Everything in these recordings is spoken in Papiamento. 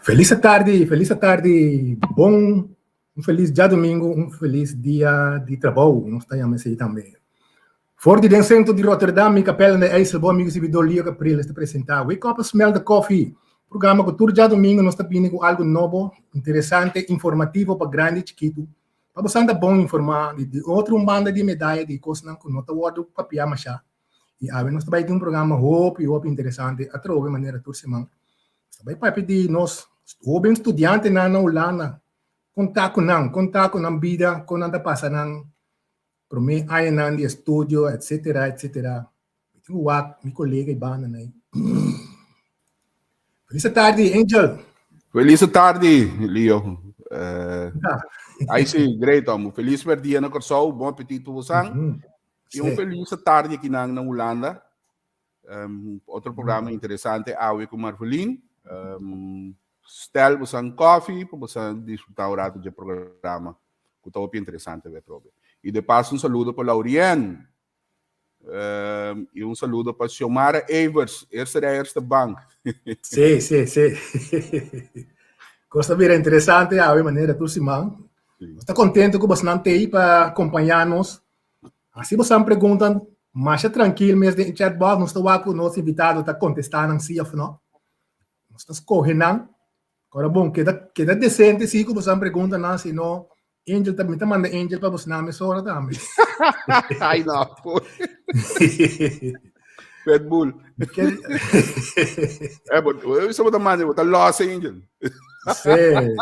Felis tardi, felis tardi, bon, un felis djadumingu, un felis dia di trabou, nos ta yama esei tambe. For di den sentro di Rotterdam, mi Kapel den IJssel, bo amigo sirbidor Leo Capriles ta presenta Wake Up and Smell the Coffee, programa ku tur djadumingu nos ta bini ku algu nobo, interesante, informativo pa grandi i chikitu, pa bo santa bon informá di di otro un banda di medaya di kosnan ku no ta wòrdu papiá mashá. I awe nos ta bai tin un programa hopi hopi interesante atrobe manera tur siman. Nos ta bai papia di nos hoben studiantenan na Hulanda, kon ta ku nan, kon ta ku nan bida, kon nan ta pasa nan promé añanan di estudio, etcetera, etcetera. Mi tin ku wak mi kolega i banda nan. Felis tardi, Angel. Felis tardi, Leo. Ai si, great, amo. Felis dia na Kòrsou, bon apetit pa bosan. I un felis tardi aki na Hulanda. Otro programa interesante awe ku Marvelin. Stel bosan koffie pa bosan disfruta un rato dje programa ku ta hopi interesante wet robe. I de paso un saludo pa Laurien. I un saludo pa Xiomara Evers, eerste rij, eerste bank. Sí, sí, sí. Kos ta bira interesante awe manera tur siman. Nos ta kontento ku bosnan t'ei pa kompañá nos. Hasi bosan pregunta masha trankil mes den e chatbox, nos ta wak ku nos invitado ta kontestá nan sí òf no. Nos ta skohe nan. Ora bon, keda keda desente sí ku bosan preguntanan, si no Angel ta mi ta manda Angel pa bosnan mesora tambe. Ai no. Red Bull. Eh, but eso bo ta manda, bo ta los Angel. Sí.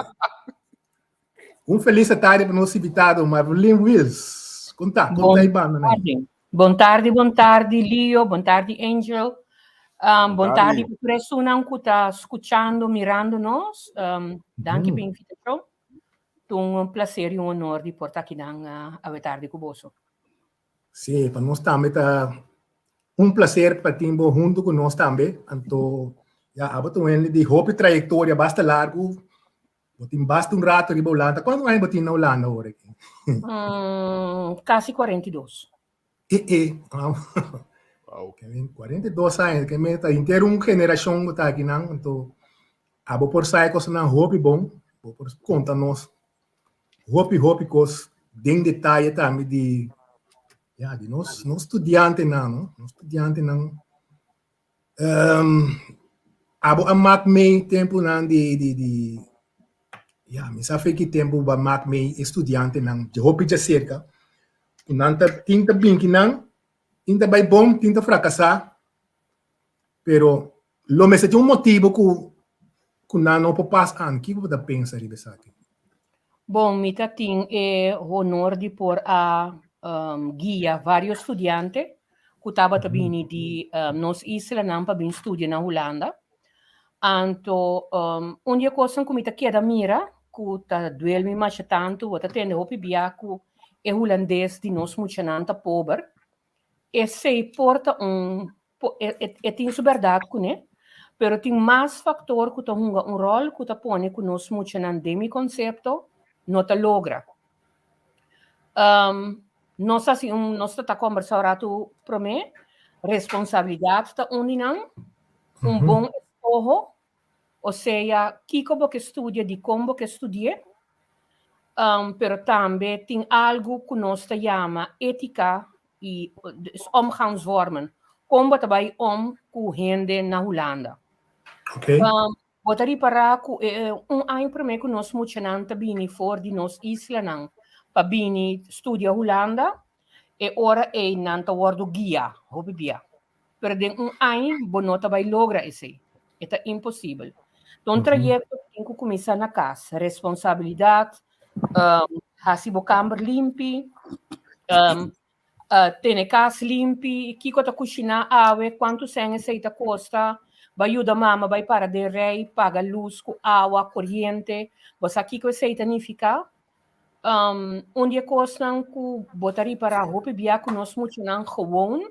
Un felis tarde pa nos invitado Marvelyn Wills. Konta, konta Bon e banda nan. tarde. Bon tarde, bon tarde, Leo. Bon tarde, Angel. Bon Bon tarde tarde. pa tur esunnan ku ta skuchando, mirando nos. Danki pa e invitashon. Ta un placer i un honor di por ta akinan awe tardi ku boso. Sí, pa nos tambe ta un placer pa tin bo huntu ku nos tambe. Anto, ya, abo ta un hende di hopi trayektoria basta largu. Bo tin basta un rato riba Hulanda. Kuantu aña bo tin na Hulanda awor aki? Kasi 42. E e. Wow. 42 aña, ke men ta henter un generashon ku ta akinan. Anto, abo por sa e kosanan hopi bon. Bo por konta nos hopi hopi kos den detaye tambe di, ya, di nos nos studiantenan, no? Nos studiantenan. Abo a mak mei tempunan di di di ya mi sa fe ki tempu bo a mak mei e studiantenan dje hopi djaserka ku nan ta tin ta binki nan tin ta bai bon tin ta frakasá pero lo mester tin un motibu ku ku nan no por pas an kiko bo ta pensa riba esaki? Bon mi ta tin e honor di por a guia varios studiante ku tabata bini di nos islanan pa bin studia na Hulanda. Anto un di e kosnan ku mi ta keda mira ku ta duel mi masha tantu, bo ta tende hopi bia ku e hulandes di nos muchanan ta pober. Esei por ta un e tin su bèrdat kuné, pero tin mas faktor ku ta hunga un ròl ku ta pone ku nos muchanan den mi konsepto no ta logra. Nos hasi un nos ta ta kombersá un ratu promé, responsabilidat ta un di nan, un bon eskoho, osea kiko bo ke studia, dikon bo ke studi'é, pero tambe tin algu ku nos ta yama étika i dus omgangsvormen, kon bo ta bai om ku hende na Hulanda. Bo ta ripará ku e un aña promé ku nos muchanan ta bini for di nos islanan pa bini studia Hulanda, e ora ei nan ta wòrdu guiá hopi bia. Pero den un aña bo no ta bai logra esei. E ta imposibel. Ta un trayekto ku tin ku kuminsá na kas. Responsabilidat, hasi bo kamber limpi, Tene kas limpi, kiko ta kushiná awe, kuantu sèn esei ta kosta, bai yuda mama bai para den rei, paga lus ku awa, koriente, bo sa kiko esei ta nifiká? Un di e kosnan ku bo ta ripará hopi bia ku nos muchanan gewon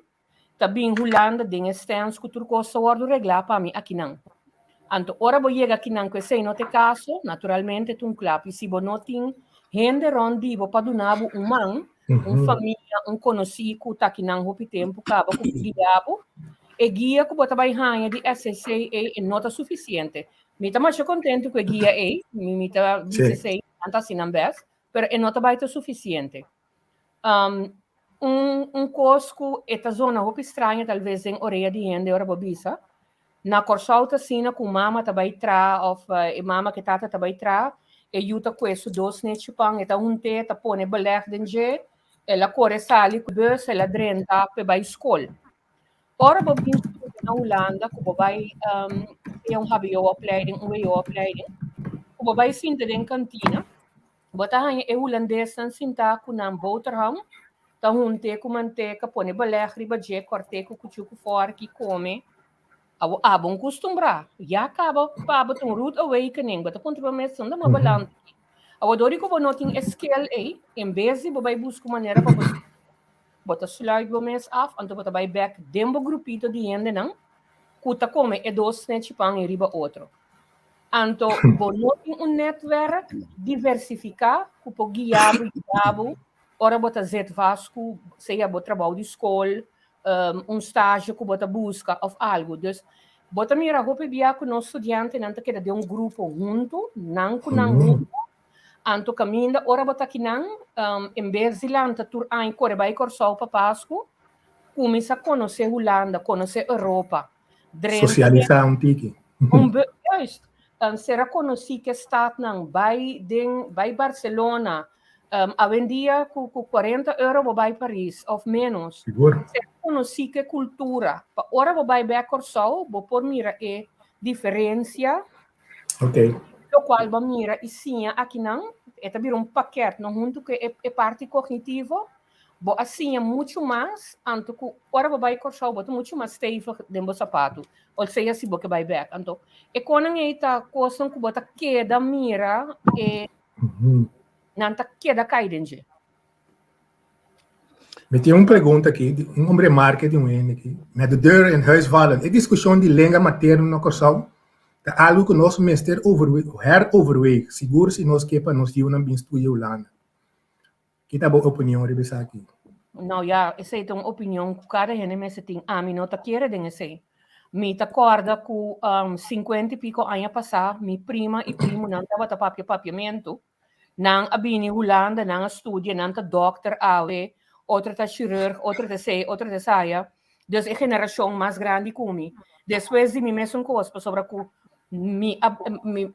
ta bin Hulanda den e stèns ku tur kos ta wòrdu reglá pa mi akinan. Anto ora bo yega akinan ku esei no ta e kaso, naturalmente ta un klap i si bo no tin hende rònt di bo pa duna bo un man, un famia, un konosí ku ta akinan hopi tempu kaba ku guia bo, e guia ku bo ta bai haña di SSC ei e no ta sufisiente. Mi ta masha kontentu ku e guia ei, mi mi ta bisa esei, nan ta hasi nan bèst, pero e no ta bai ta sufisiente. Um, un, un kos ku e ta zona hopi straño talves den orea di hende ora bo bisa, na Kòrsou ta asina ku mama ta bai tra òf e mama ku e tata ta bai tra, e yu ta kue su dos nechi pan, e ta hunt'é, ta pone belèg den dje, el a kore sali ku bus, el a drenta p'e bai skol. Ora bo bin studia na Hulanda ku bo bai sea un hbo-opleiding, un wo-opleiding, ku bo bai sinta den kantina, bo ta haña e hulandesnan sintá ku nan boterham, ta hunt'é ku manteka, pone belèg riba dje, kòrt'é ku kuchú ku fòrki, kome. Abo abo un kustumbrá, ya kaba pa bo ta un rude awakening, bo ta puntra bo mes, unda bo balansa aki? Awor dor di ku bo no tin e skill ei, en bes di bo bai buska un manera pa bo Bo ta sluit bo mes af, anto bo ta bai bek den bo grupito di hendenan ku ta kome e dos snechi pan ei riba otro. Anto bo no tin un netwerk diversifiká ku por guia bo, yuda bo ora bo ta zet vast ku sea bo trabou di skol, un stage ku bo ta buska òf algu. Dus bo ta mira hopi bia ku nos studiantenan ta keda den un grupo huntu, nan ku nan huntu, Anto kaminda ora bo ta kinan, en bes di lanta tur aña kore bai Kòrsou pa Pasku, kuminsá konosé Hulanda, konosé Europa, drenta Sosialisá un tiki. Un be, juist. Sera konosí ku e statnan, bai den, bai Barcelona, awendia ku ku kuarenta euro bo bai Paris òf ménos. Sigur. Sera konosí ku e kultura, pa ora bo bai bèk Kòrsou bo por mira e diferensia. Ok. Lokual bo mira i siña akinan, e ta bira un pakèt, no huntu ku e e parti kognitivo, bo a siña muchu mas, anto ku ora bo bai Kòrsou bo ta muchu mas stevig den bo sapatu, ol sea si bo ke bai bèk. Anto e konan ei ta kosnan ku bo ta keda mira e nan ta keda kai den dje. Mi tin un pregunta aki, un hombre marke di un hende aki. Met de deur in huis vallen. E diskushon di lenga materno na Kòrsou ta algu ku nos mester heroverweeg, sigur si nos ke pa nos yiunan bin studia Hulanda. Ki ta bo opinion riba esaki? Nou ja, esei ta un opinion ku kada hende mester tin. Ami no ta kere den esei. Mi ta kòrda ku sinkuenta i piko aña pasá mi prima i primunan tabata papia papiamentu. Nan a bini Hulanda, nan a studia, nan ta dokter awe, otro ta chirurg, otro ta esei, otro ta esaya. Dus e generashon mas grandi ku mi. Despues di mi mesun kos, pasobra ku mi a mi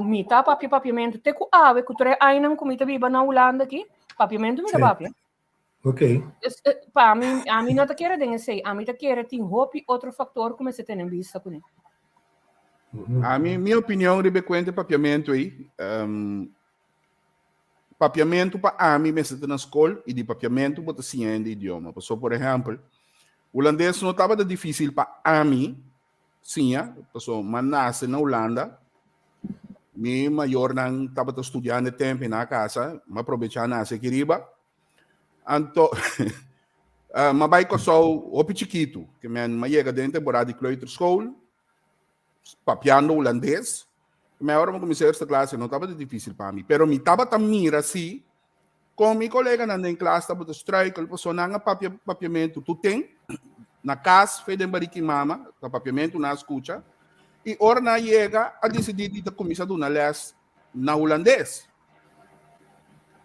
mi ta papia papiamentu te ku awe, ku tur e añanan ku mi ta biba na Hulanda aki, papiamentu mi ta papia. Ok. Dus, pa mi, ami no ta kere den esei. Ami ta kere tin hopi otro factor ku mester tene en bista kuné. Ami, mi opinion riba e kuenta papiamentu ei, um, papiamentu pa ami mester ta na skol i di papiamentu bo ta siña hende idioma. Pasobra, por ehèmpel, hulandes no tabata difísil pa ami siña, pasobra mi a nase na Hulanda, mi mayornan tabata studiando e tempu na kasa, mi a probechá nase aki riba. Anto, mi a bai Kòrsou hopi chikitu, ke men mi a yega den temporada di kleuterschool, papiando hulandes. Mi ora mi a kuminsá eerste klas no tabata difísil pa mi, pero mi tabata mira si kon mi koleganan den klas tabata struikel pasobra nan a papia papiamentu tur ten na kas fe den bariki mama ta papiamentu nan a skucha i ora nan a yega a disidí di ta kuminsá duna lès na hulandes.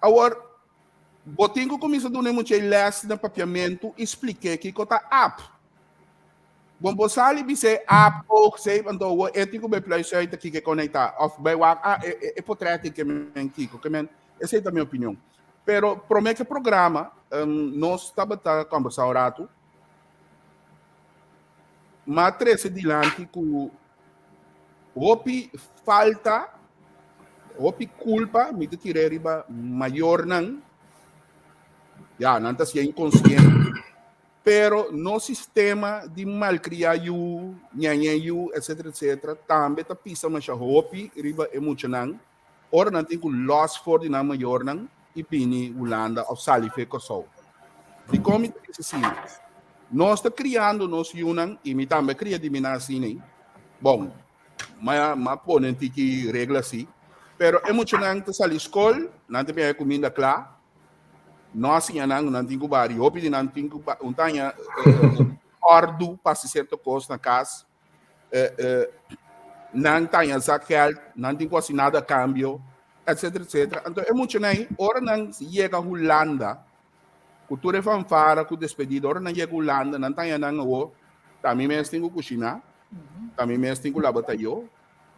Awor bo tin ku kuminsá duna e mucha e lès na papiamentu i splik'é kiko ta ap. Bon bo sali bis'é ap oog zeep anto awor e tin ku bai pluis uit ta kiko e konektá òf bai wak ah e potrèt ei ke men kiko ke men esei ta mi opinion. Pero promé ke programa nos tabata kòmbersá un ratu m'a trese dilanti ku hopi falta hopi kulpa mi ta tir'é riba mayornan ya nan ta hasié inkonsiente. Pero nos sistema di malkriá yu, ñaña yu, etcetera, etcetera, tambe ta pisa masha hopi riba e muchanan ora nan tin ku lòs for di nan mayornan i bini Hulanda òf sali fe Kòrsou. Dikon mi ta bisa asina? Nos ta kriando nos yunan, i mi tambe a kria di mi nan asina ei. Bon, m'a pone un tiki regla si, pero e muchanan ta sali skol, nan ta bini haña kuminda kla, No a siña nan, nan tin ku bari. Hopi di nan tin ku un taña òrdu pa hasi sierto kos na kas. Nan ta haña zakgeld, nan tin ku hasi nada kambio, etcetera, etcetera. Anto e muchanan ei, ora nan yega Hulanda, ku tur e fanfara, ku despedida, ora nan yega Hulanda, nan ta haña nan awor, ta mi mes tin ku kushiná, ta mi mes tin ku laba tayó.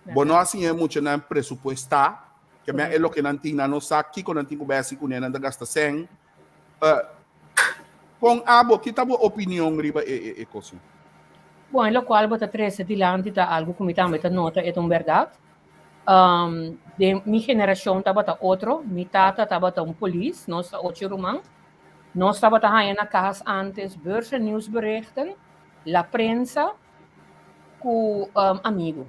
Bo no a siña e muchanan presupuestá, ke men e loke nan tin, nan no sa kiko nan tin ku bai hasi kuné, nan ta gasta sèn. Kon abo, ki ta bo opinion riba e kos ei? Bon, e lokual bo ta trese dilanti ta algu ku mi tambe ta nota e ta un bèrdat. Den mi generashon tabata otro, mi tata tabata un polis, nos ta ocho ruman. Nos tabata haña na kas ántes Beurs en Nieuwsberichten, La Prensa ku Amigo.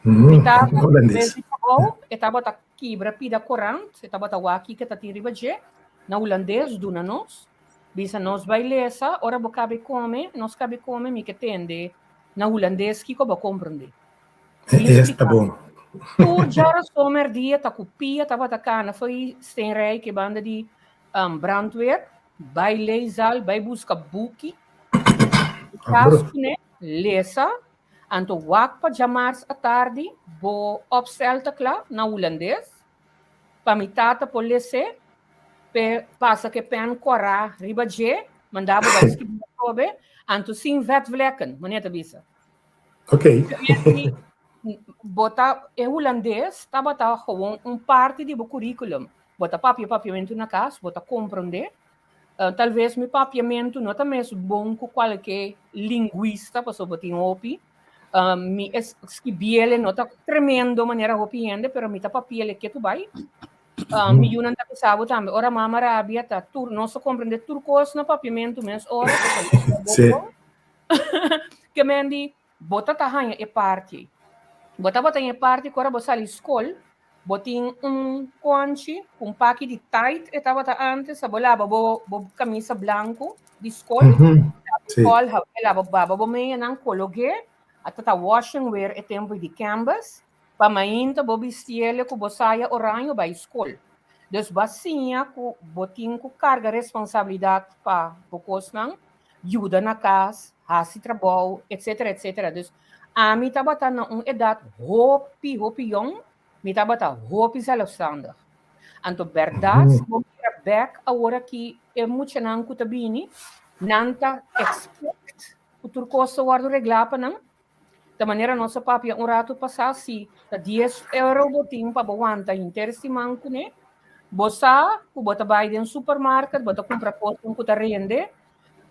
Mi tata, bes di trabou, e tabata Kibra pida korant, e tabata wak kiko ta tin riba dje, na hulandes, duna nos. Bisa nos bai lesa, ora bo kabe kome, nos kabe kome, mi ke tende na hulandes kiko bo komprende. Es ta bon. Tur djarason merdia ta ku pia tabata kana fo'i Steenrijk e banda di brandweer, bai leeszaal, bai buska buki, kas kuné, lesa, Anto wak pa djamars atardi bo opstel ta kla na hulandes pa mi tata por les'é p'e pasa ku e pèn kòrá riba dje manda bo bai skibi atrobe anto sin vetvlekken manera ta bisa. Ok. Bo ta e hulandes tabata gewoon un parti di bo curriculum. Bo ta papia papiamentu na kas, bo ta komprondé. Talves mi papiamentu no ta mes bon ku kualke lingwista, pasobra bo tin hopi. Mi skibiele no ta tremendo manera hopi hende, pero mi ta papiele ketu bai. Mi yunan ta bisa bo tambe, ora mama rabia ta tur, nos ta komprende tur kos na papiamentu mes ora. Sí. Ke men di, bo ta ta haña e parti ei. Bo tabata haña e parti ku ora bo sali skol, Bo tin un konchi ku un paki di Tide e tabata antes, a bo laba bo bo kamisa blanku di skol, laba kol, laba baba bo meñanan, kolog'é, a ta ta washing weer e tempu di canvas, pa mainta bo bistiele ku bo saya oraño bai skol. Dus bo a siña ku bo tin ku karga responsabilidat pa bo kosnan, yuda na kas, hasi trabou, etcetera, etcetera. Dus ami tabata na un edat hopi, hopi yong, mi tabata hopi zelfstandig. Anto bèrdat, si bo mira bèk awor aki e muchanan ku ta bini, nan ta expect ku tur kos ta wòrdu reglá pa nan. Ta manera nos a papia un ratu pasá, si ta dies euro bo tin pa bo wanta henter siman kuné, bo sa ku bo ta bai den supermarket, bo ta kumpra kosnan ku ta rende,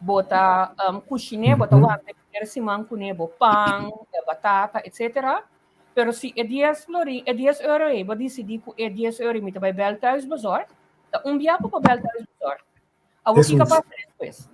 bo ta kushiné, bo ta wanta henter siman kuné bo pan, batata, etcetera. Pero si e dies florin, e dies euro ei, bo disidí ku e dies euro ei mi ta bai bèl thuisbezorgd, ta un bia ku bo bèl thuisbezorgd. Awor kiko a pasa despues?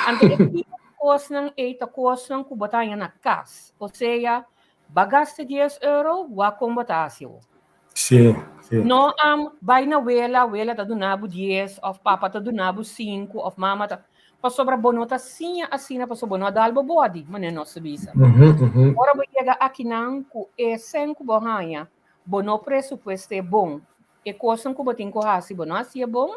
Anto e tipo di kosnan ei ta kosnan ku bo ta haña na kas. Osea, bo a gasta dies euro, wak kon bo ta hasi awor. Sí, sí. No bai na wela, wela ta duna bo dies, òf papa ta duna bo sinku, òf mama ta. Pasobra bo no ta siña asina pasobra bo no a dal bo body, manera nos ta bisa. Ora bo yega akinan ku e sèn ku bo haña, bo no presupuest'é bon. E kosnan ku bo tin ku hasi bo no hasié bon,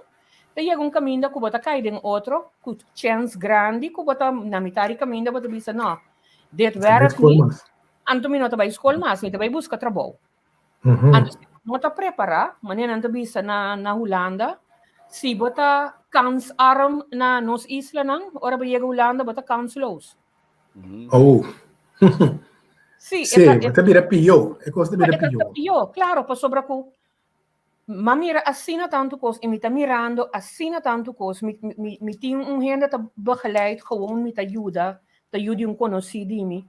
ta yega un kaminda ku bo ta kai den otro ku chèns grandi ku bo ta na mitad di kaminda bo ta bisa no, dit wèrk niet, anto mi no ta bai skol mas, mi ta bai buska trabou. Anto si bo no ta prepará, manera nan ta bisa na na Hulanda, si bo ta kansarm na nos islanan, ora bo yega Hulanda bo ta kansloos. Oh. Sí, sí, e ta bira pió, e kos ta bira pió. E ta pió, klaro, pasobra ku m'a mira asina tantu kos i mi ta mirando asina tantu kos, mi mi mi tin un hende ta begeleid, gewoon mi ta yuda, ta yuda di un konosí di mi,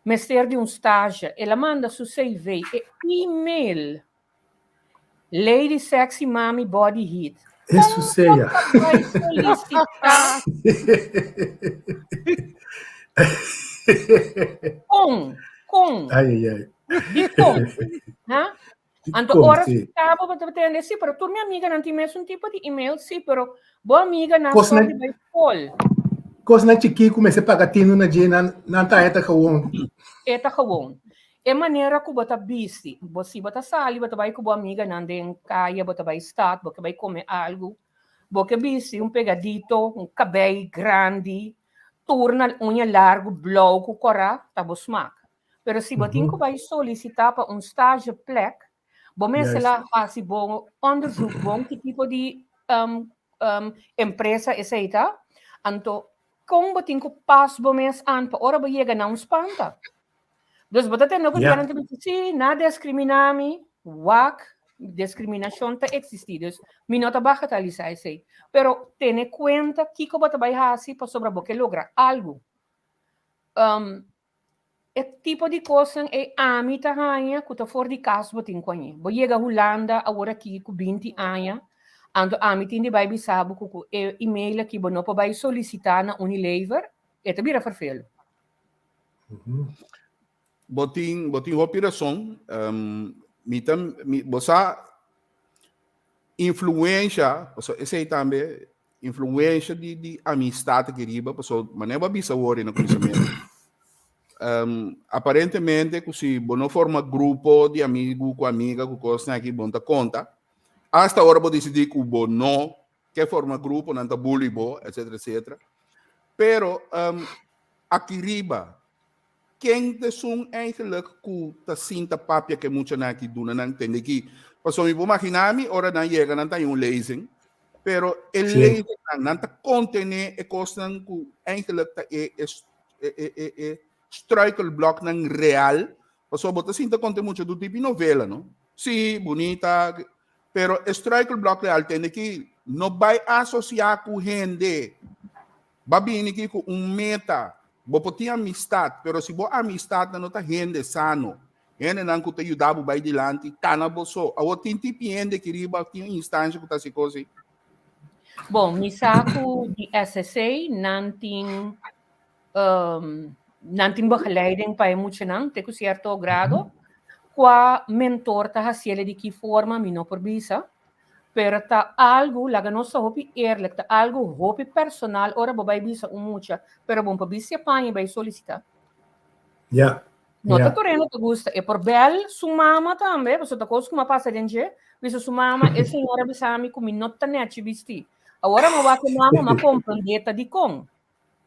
Mester di un stage. El a manda su CV e e-mail. Lady Sexy Mami Body Heat. Eso sea. Kon bo ta bai solicita? Kon? Kon? Ai, ai, ai. Dikon? Ha? Anto ora si cabo bo ta tende, sí, pero tur mi amiganan tin mesun tipo di email, sí, pero bo amiga nan Kosnan stop di bai skol. Kosnan chikí ku mester paga tinu na dje, nan nan ta eta gewoon. E ta gewoon. E manera ku bo ta bisti, bo si bo ta sali, bo ta bai ku bo amiganan den kaya, bo ta bai stad, bo ke bai kome algu, bo ke bisti un pegadito, un kabei grandi, tur na uña largu, blou ku kòrá, ta bo smak. Pero si bo tin ku bai solisitá pa un stageplek, bo mester la hasi bo onderzoek bon ki tipo di empresa esei ta. Anto kon bo tin ku pas bo mes an pa ora bo yega na un spanta. Dus bo ta tende ku yeah. ta bisa, sí, na diskriminá mi, wak, diskriminashon ta eksistí. Dus mi no ta bagatalisá esei. Pero tene kuenta kiko bo ta bai hasi pasobra bo ke logra algu. Um, e tipo di kosnan ei ami ta haña ku ta for di kas bo tin ku añe. Bo yega Hulanda awor aki ku binti aña, anto ami tin di bai bisa bo ku ku e email aki bo no por bai solisitá na Unilever, e ta bira ferfelu. Bo tin, bo tin hopi rason. Um, mi ta, mi, bo sa influensha, paso esei tambe Influencia di di amistad aki riba, paso manera bo a bisa awor na kuminsamentu. Um, aparentemente ku si bo no forma grupo di amigu ku amiga ku kosnan aki bo no ta konta. Hasta ora bo disidí ku bo no ke forma grupo, nan ta bully bo, etcetera, etcetera. Pero um, aki riba, Ken ta esun eigenlijk ku ta sinta papia ku e muchanan aki duna nan tende ki? Pasobra mi por magina mi ora nan yega nan ta haña un lezing, pero e Sí. lezingnan nan ta kontené e kosnan ku eigenlijk ta e e e e e struikelbloknan real, pasobra bo ta sinta konta e mucha tur tipo di novela no. Sí, bunita, pero e struikelblok real tende ki no bai asosiá ku hende. Ba bini aki ku un meta. Bo por tin amistat, pero si bo amistatnan no ta hende sano, hendenan ku ta yuda bo bai dilanti, kana bo so. Awor tin tipi hende aki riba, tin un instansha ku ta hasi kos ei. Bon, mi sa ku di SSA nan tin nan tin begeleiding pa e muchanan te ku sierto grado. Kua mentor ta hasiel di ki forma mi no por bisa. Pero ta algu, laga nos ta hopi eerlijk, ta algu hopi personal ora bo bai bisa un mucha, pero bon pa bisti e paña y bai solicita. Ja. No ta Ja. tur hende ta gusta. E por bel su mama tambe, pasobra ta kos ku mi a pasa den dje, bisa su mama, e señora a bisa mi ku mi no ta nechi bisti. Awor mi a wak e mama, mi a komprendé ta dikon.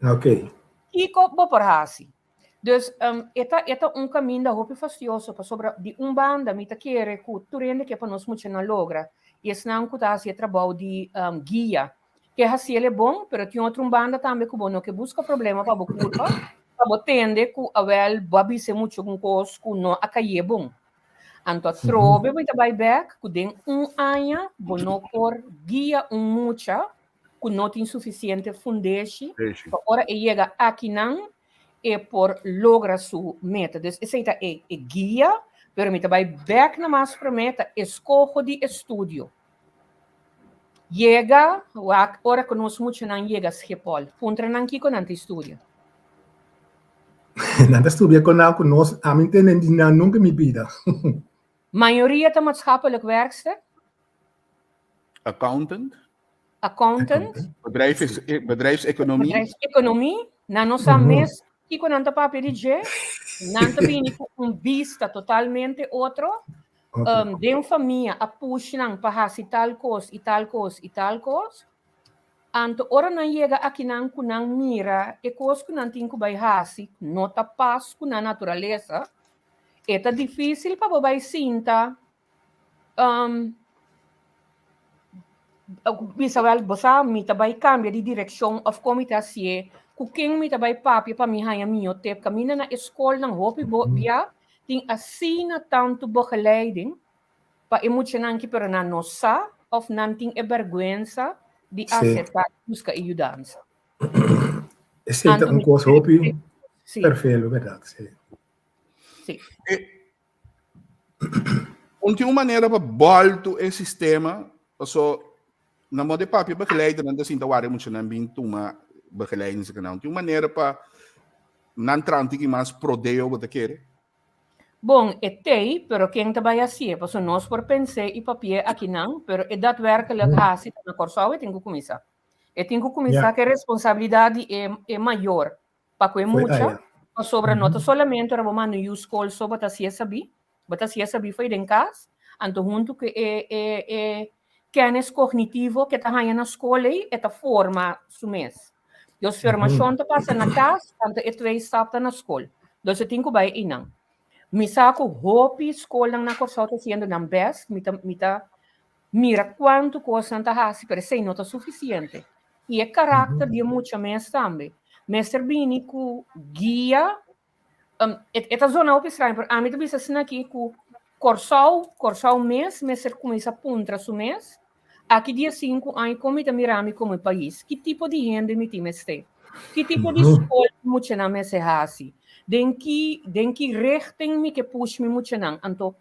Oké. Kiko bo por hasi? Dus um, e ta, e ta un kaminda hopi fastioso pasobra di un banda mi ta kere ku tur hende ke pa nos muchanan logra i esnan ku ta hasi e trabou di um, guia ke hasi el e bon, pero tin otro un banda tambe ku bo no ke buska problema pa bo kurpa, pa bo tende ku awel bo a bisa e mucha un kos ku no a kayé bon. Anto atrobe bo ta bai bek ku den un aña bo no por guia un mucha ku no tin sufisiente fundeshi pa ora e yega akinan e por logra su meta. Dus esei ta e, e guia, pero mi ta bai bek na mas promé ta eskoho di estudio. Yega, wak, ora ku nos muchanan yega Schiphol, puntra nan kiko nan ta studia. Nan ta studia kon nan ku nos, ami no tende di nan nunka mi bida. Mayoria ta maatschappelijk werkster. Accountant. Accountant. Bedrijfs, bedrijfseconomie. Bedrijfseconomie. Nan no sa mes kiko nan ta papia di dje. Nan ta bini ku un bista totalmente otro. Um, den famia a push nan pa hasi tal kos i tal kos i tal kos. Anto ora nan yega akinan ku nan mira e kos ku nan tin ku bai hasi no ta pas ku nan naturalesa, e ta difísil pa bo bai sinta Um, bisa wel, bo sa, mi ta bai cambia di direccion of con mi ta hacié, cu ken mi ta bai papia pa mi haña mihó tip. Caminda na e scolnan hopi bo bia tin asina tantu begeleiding pa e muchanan ki pero nan no sa of nan tin e bergüensa di acepta y busca e yudansa. Esei ta Anto un mi cos hopi Sí. perfelo, berdad? Sí. Sí. Un tin un manera pa bolto e sistema, paso na modo de papia begeleider nan ta sinta wari mucha nan bin tuma begeleiding sa kanal. Un tin un manera pa nan traha un tiki mas prodeo bo ta kere? Bon, e tei, pero ken ta bai hasié? Paso nos por pens'é i papi'é akinan, pero e daadwerkelijk hasi ta na Kòrsou e tin ku kuminsá. E tin ku kuminsá ku e responsabilidat di e e mayor. Pa ku e mucha, pasobra no ta solamente ora bo manda un yu skol so bo ta hasié sabí, bo ta hasié sabí fo'i den kas, anto huntu ku e e e kennis kognitivo ke ta haña na skol ei, e ta forma su mes. Dus formashon ta pasa na kas, anto e twee stap ta na skol. Dus e tin ku bai einan. Mi sa ku hopi skolnan na Kòrsou ta hasiendo nan bèst, mi ta mi ta mira kuantu kos nan ta hasi, pero esei no ta sufisiente. I e karakter di e mucha mes tambe. Mester bini ku guia, e ta zona hopi straño, pero ami ta bisa asina aki ku Kòrsou, Kòrsou mes mester kuminsá puntra su mes, aki diesinku aña kon mi ta mira mi komo e pais? Ki tipo di hende mi tin mester? Ki tipo di skol mi muchanan mester hasi? Den ki den ki richting mi ke push mi muchanan? Anto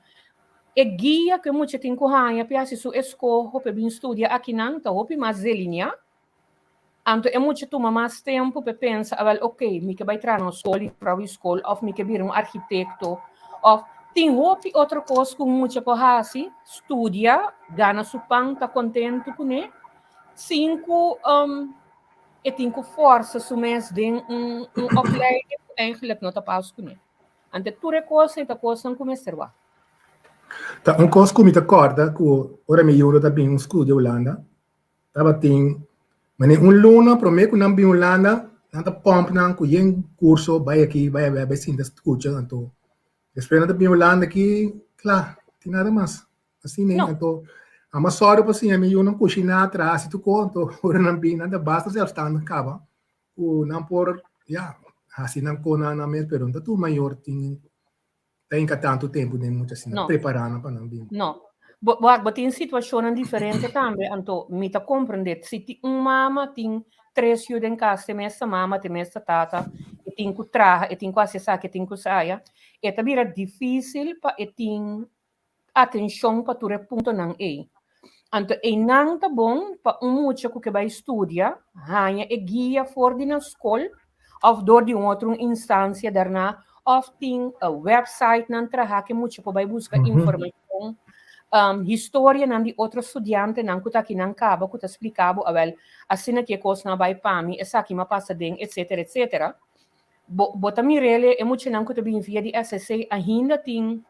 e guia ku e mucha tin ku haña pa e hasi su eskoho pa e bin studia akinan ta hopi mas delineá. Anto e mucha tuma mas tempu pa e pensa, awel ok, mi ke bai traha na un skol i vrouw di skol òf mi ke bira un arkitekto òf tin hopi otro kos ku un mucha por hasi, studia, gana su pan, ta kontentu kuné, sin ku e tin ku fòrsa su mes den un un opleiding ku eigenlijk no ta pas kuné. Anto tur e kosnan ta kosnan ku mester wak. Ta un kos ku mi ta kòrda ku ora mi yuru ta bin un studia Hulanda, Tabatin manera un luna promé ku nan bin Hulanda, nan ta pòmp nan ku yen kurso bai aki, bai abia, bai sinta skucha. Anto despues nan ta bin Hulanda aki, kla, tin nada mas. Asina ei, anto amo a sòru pa siña mi yunan kushiná, traha, hasi tur kos. Anto ora nan bin nan ta basta sèlfstandig kaba ku nan por, ya, hasi nan kosnan nan mes, pero no ta tur mayor tin Ta hinka tantu tempu den mucha asina, No. prepará nan pa nan bin. No. Bo, bo, bo tin situashonnan diferente tambe, anto mi ta komprendé. Si tin un mama tin tres yu den kas, te mes ta mama, te mes ta tata, e tin ku traha, e tin ku hasi esaki, e tin ku esaya, e ta bira difísil pa e tin atenshon pa tur e puntonan ei. Anto einan ta bon pa un mucha ku ke bai studia haña e guia for di nan skol òf dor di un otro instansia dèrna òf tin wèpsaitnan traha ku e mucha por bai buska informashon, historianan di otro studiantenan ku ta akinan kaba ku ta splika bo awèl asina ki e kosnan a bai pa mi, esaki mi a pasa den etsetera etsetera. Bo bo ta mir'el e muchanan ku ta bini via di SSC ainda tin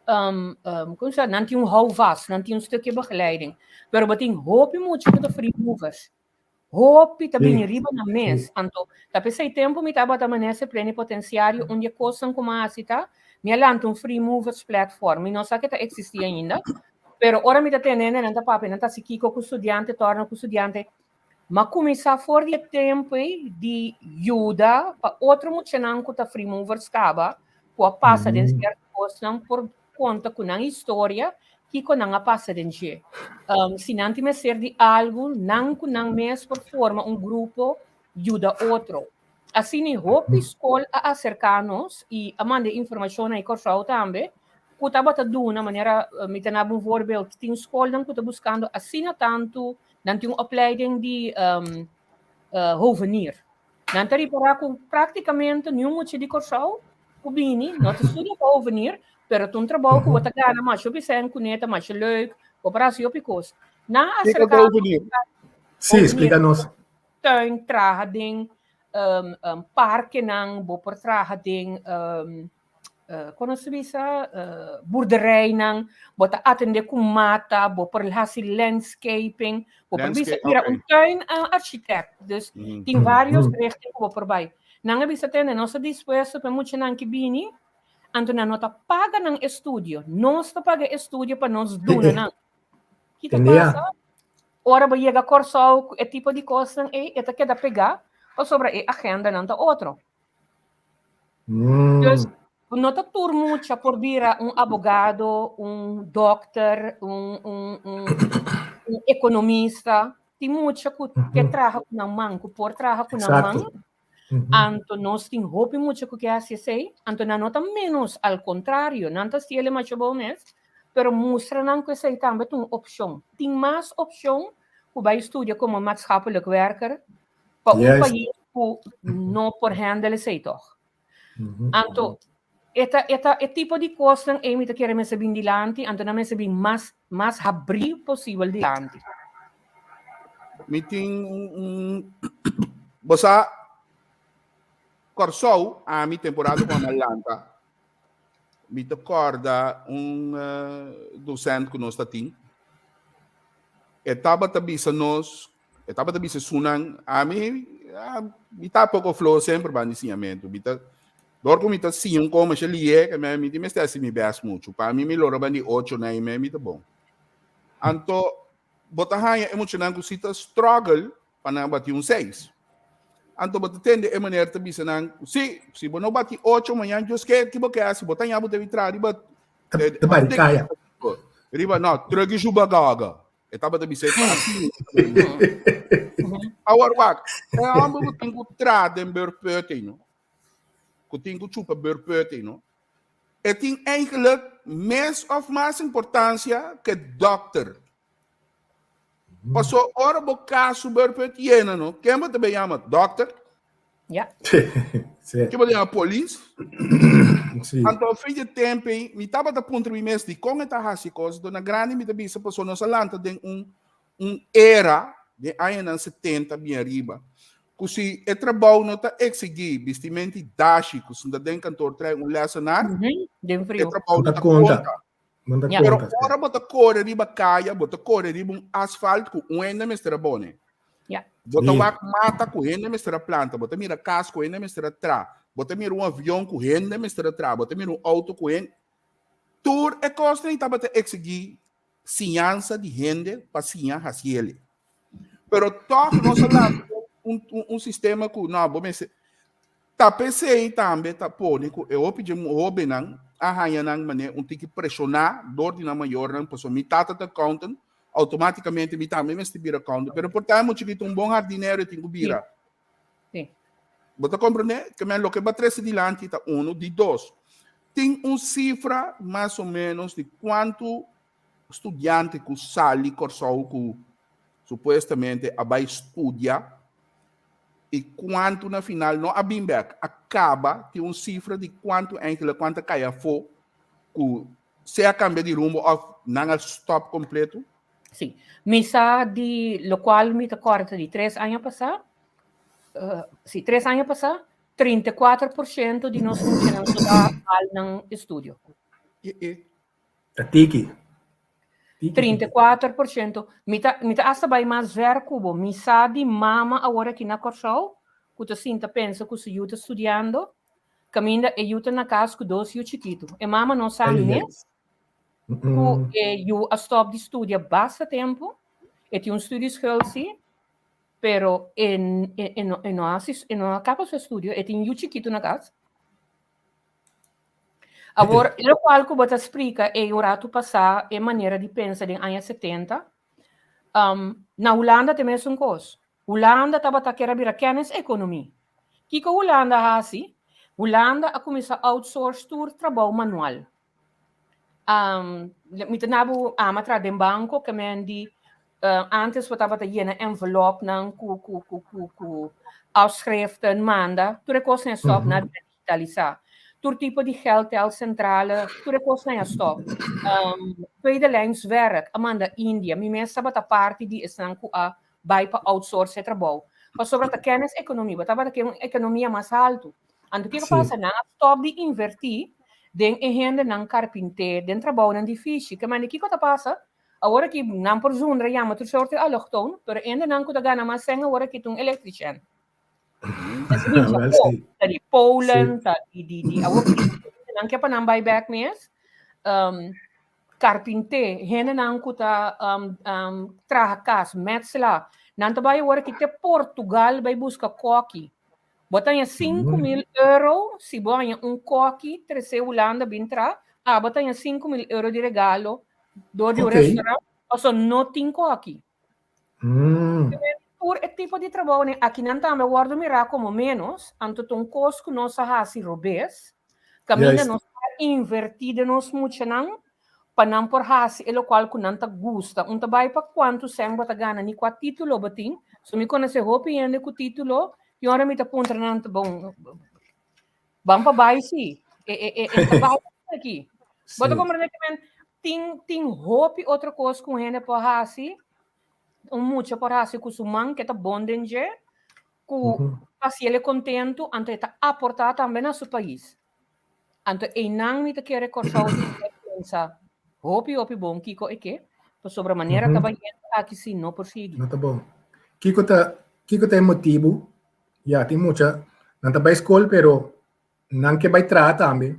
Kon sa, nan tin un houvast, nan tin un stukje begeleiding. Pero bo tin hopi mucha ku ta free movers. Hopi ta bini riba nan mes. Anto, ta p'esei tempu mi tabata minister plenipotenciario, un di e kosnan ku mi a hasi ta, mi a lanta un free movers platform. Mi no sa ke ta eksistí ainda, pero ora mi ta tende hende nan ta papia, nan ta hasi kiko ku studiante, tòrna ku studiante. Mi a kuminsá for di e tempu ei di yuda pa otro muchanan ku ta free movers kaba, ku a pasa den sierto kosnan por konta ku nan historia kiko nan a pasa den dje. Si nan tin mester di algu, nan ku nan mes por forma un grupo yuda otro. Asina hopi skol a aserká nos i a manda e informashon na e Kòrsou tambe ku tabata duna manera mi ta naba un voorbeeld tin skolnan ku ta buskando asina tantu Nan tin un opleiding di hovenier. Nan ta ripará ku práktikamente niun mucha di Kòrsou ku bini no ta studia pa hovenier, pero ta un trabou ku bo ta gana masha hopi sèn kuné, ta masha leuk, bo por hasi hopi kos. Nan a Kiko ta aserká hovenier? Sí, splika nos. Tuin, traha den parkenan, bo por traha den Kon nos ta bisa boerderijnan, bo ta atendé ku mata, bo por hasi landscaping, bo por bisa bira un tuin architect. Dus tin varios richting ku bo por bai. Nan a bisa tende, nos ta dispuesto pa e muchanan ki bini, anto nan no ta paga nan estudio, nos ta paga e estudio pa nos duna nan. Ki ta pasa? Ora bo yega Kòrsou ku e tipo di kosnan ei, e ta keda pegá pasobra e agendanan ta otro. Dus no ta tur mucha por bira un abogado, un dokter, un, un, un, un ekonomista. Tin mucha ku ke traha ku nan man, ku por traha ku nan man. Anto nos tin hopi mucha ku ke hasi esei. Anto nan no ta menos, al kontrario, nan ta hasiel e macho bon mes, pero mustra nan ku esei tambe ta un opshon. Tin mas opshon ku bai studia komo maatschappelijk werker Pa un pais ku no por handle esei tòg. Anto, e ta, e ta, e tipo di kosnan ei mi ta kere mester bin dilanti, anto nan mester bin mas, mas habrí posibel dilanti. Mi tin un, un bo sa Kòrsou, ami temporada ku ami a lanta, mi ta kòrda un dosènt ku nos ta tin, e tabata bisa nos E tabata bisa esunnan, ami, mi ta poko floho semper ban di siñamentu. Mi ta, Dor ku mi ta siña un kos masha lihe, ke mi tin mester hasi mi bèst muchu. Pa mi, mi lora banda di ocho, nai mei, mi ta bon. Anto, bo ta haña e muchanan ku si ta struggle pa nan bati un seis. Anto bo ta tende e meneer ta bisa nan, si, si bo no bati ocho mañan, Dios ke ki bo ke hasi, bo ta haña bo debe traha riba Ta barikaya. Riba, no, truck shuba gaga. E tabata bisa e asina. Awor wak, e homber ku tin ku traha den beurput no, ku tin ku chupa beurput no, e tin eigenlijk mes of mas importancia ke dokter. Paso ora bo kasu beurput yena no, ken bo ta bay yama? Dokter? Ja. Sí. Ken bo ta yama? Polis? Sí. Anto fin di tempo ei, mi tabata puntra mi mes dikon e ta hasi kos. Anto na grandi mi ta bisa paso nos a lanta den un un era den añanan 70 bien ariba ku si e trabou no ta eksigí bistimenti dashi ku sinta den kantor trae un lessenaar, Den e frio. trabou No no ta ta konta. konta. No ta Ja. Pero konta. ora bo ta kore riba kaya, bo ta kore riba un asfalt ku un hende mester a bone. Ja. Bo ta Sí. wak mata ku hende mester a planta, bo ta mira kas ku hende mester a tra, bo ta mira un avion ku hende mester a tra, bo ta mira un auto ku hende. Tur e kosnan tabata eksigí siñansa di hende pa siña hasi ele. Pero tòg nos a lanta un, un, un sistema ku no, bo mester ta p'esei tambe ta pone ku e hopi dje hóbennan a haña nan manera un tiki preshoná dor di nan mayornan, pasobra mi tata ta accountant, automáticamente mi tambe mester bira accountant. Pero por ta mucha chikitu un bon hardinero e tin ku bira. Sí. Bo ta komprendé? Ke men loke bo a trese dilanti ta uno. Di dos, tin un sifra mas o ménos di kuantu studiante ku sali Kòrsou ku supuestamente a bai studia i kuantu na final no a bin bèk, a kaba, tin un sifra di kuantu enkele kuantu a kai afó ku sea kambia di rumbo òf nan a stòp kompleto? Sí. Mi sa di lokual mi ta kòrda di tres aña pasá, sí, tres aña pasá, 34% di nos muchanan so ta haal nan estudio. Ta tiki. Tiki, tiki. 34%. Mi ta, mi ta hasta bai mas ver ku bo. Mi sa di mama awor aki na Kòrsou ku ta sinta pensa ku su yu ta studiando, kaminda e yu ta na kas ku dos yu chikitu. E mama no sa Ai, ai. mes ku e yu a stòp di studia basta tempu. E tin un studieschuld si, pero e, e, e no, e no hasi, e no a kaba su estudio. E tin yu chikitu na kas. Awor, lokual ku bo ta splika ei un ratu pasá, e manera di pensa den aña 70, na Hulanda ta e mesun kos. Hulanda tabata kier a bira kennis-ekonomie. Kiko Hulanda a hasi? Hulanda a kuminsá outsource tur trabou manual. Mi ta na bo ama traha den banko ke men di antes bo tabata yena envelopnan ku ku ku ku ku afschriften manda, tur e kosnan a stòp na digitalisá. Tur tipo di geldtelcentrale, tur e kosnan a stòp. Tweede lijnswerk a manda India. Mi mes tabata parti di esnan ku a bai pa outsource e trabou. Pasobra ta kennis-ekonomie, bo tabata ke un ekonomia mas haltu. Anto kiko pasa? Nan a stòp di invertí den e hendenan karpinté, den trabounan difísil. Ke manera kiko ta pasa? Awor aki nan por zundra yama tur sorti allochtoon, pero e hendenan ku ta gana mas sèn awor aki ta un elektrishèn. Wel sí. Ta di Polen, ta di di di awor nan ke pa nan bai bèk mes. Karpinté, hendenan ku ta traha kas, metsla, nan ta bai awor aki te Portugal bai buska kòki. Bo ta haña 5000 euro si bo haña un kòki trese Hulanda bin tra, abo ta haña 5000 euro di regalo dor di un restaurant, pasobra no tin kòki. Tur e tipo di trabounan aki nan tambe a wòrdu mirá komo ménos, anto ta un kos ku nos a hasi robes, kaminda nos a invertí den nos muchanan pa nan por hasi e lokual ku nan ta gusta. Un ta bai pa kuantu sèn bo ta gana ni kua título bo tin. So mi konosé hopi hende ku título i ora mi ta puntra nan ta bon, ban pa bai si, e e e e ta bai aki. Bo ta komprendé ke men tin tin hopi otro kos ku un hende por hasi, un mucha por hasi ku su man ke ta bon den dje, ku hasi el e kontentu, anto e ta aportá tambe na su pais. Anto einan mi ta kere Kòrsou tin ku pensa hopi hopi bon kiko e ke, pasobra manera ta bayendo aki si no por sigui. No ta bon. Kiko ta kiko ta e motibu? Ya tin mucha nan ta bai skol pero. Nan ke bai traha tambe.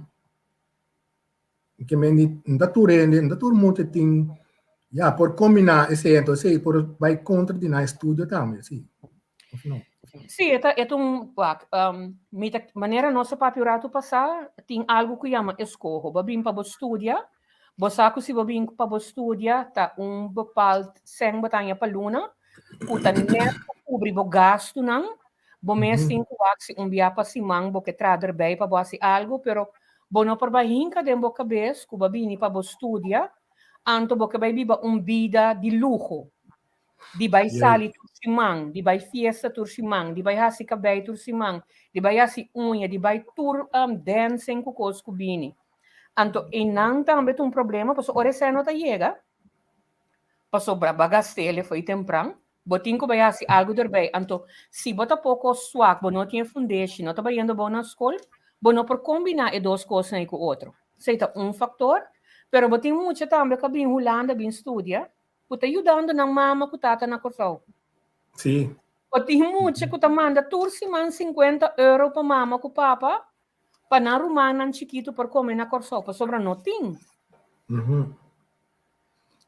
Ke men di no ta tur hende, no ta tur mucha tin ya por kombiná esei, enton esei por bai kontra di nan estudio tambe, si òf no? Sí, e ta e ta un wak, mi ta manera nos a papia un ratu pasá, tin algu ku yama eskoho. Bo a bin pa bo studia, bo sa ku si bo bin pa bo studia ta un bepaald sèn bo ta haña pa luna, ku ta nèt pa kubri bo gastunan, Bo mes tin ku wak si un bia pa siman bo ke traha derbei pa bo hasi algu, pero bo no por bai hinka den bo kabes ku bo a bini pa bo studia, anto bo ke bai biba un bida di luho, di bai sali tur siman, di bai fiesta tur siman, di bai hasi kabei tur siman, di bai hasi uña, di bai tur dancing ku kos ku bini. Anto einan tambe ta un problema pasobra ora esei no ta yega, pasobra bo a gast'el e fo'i tempran, Bo tin ku bai hasi algu derbei. Anto, si bo ta poko swak, bo no tin e fundeshi, no ta bayendo bon na skol, bo no por kombiná e dos kosnan ei ku otro. Esei ta un faktor. Pero bo tin mucha tambe ku a bin Hulanda bin studia, ku ta yudando nan mama ku tata na Kòrsou. Bo tin mucha ku ta manda tur siman sinkuenta euro pa mama ku papa, pa nan rumannan chikitu por kome na Kòrsou, pasobra no tin.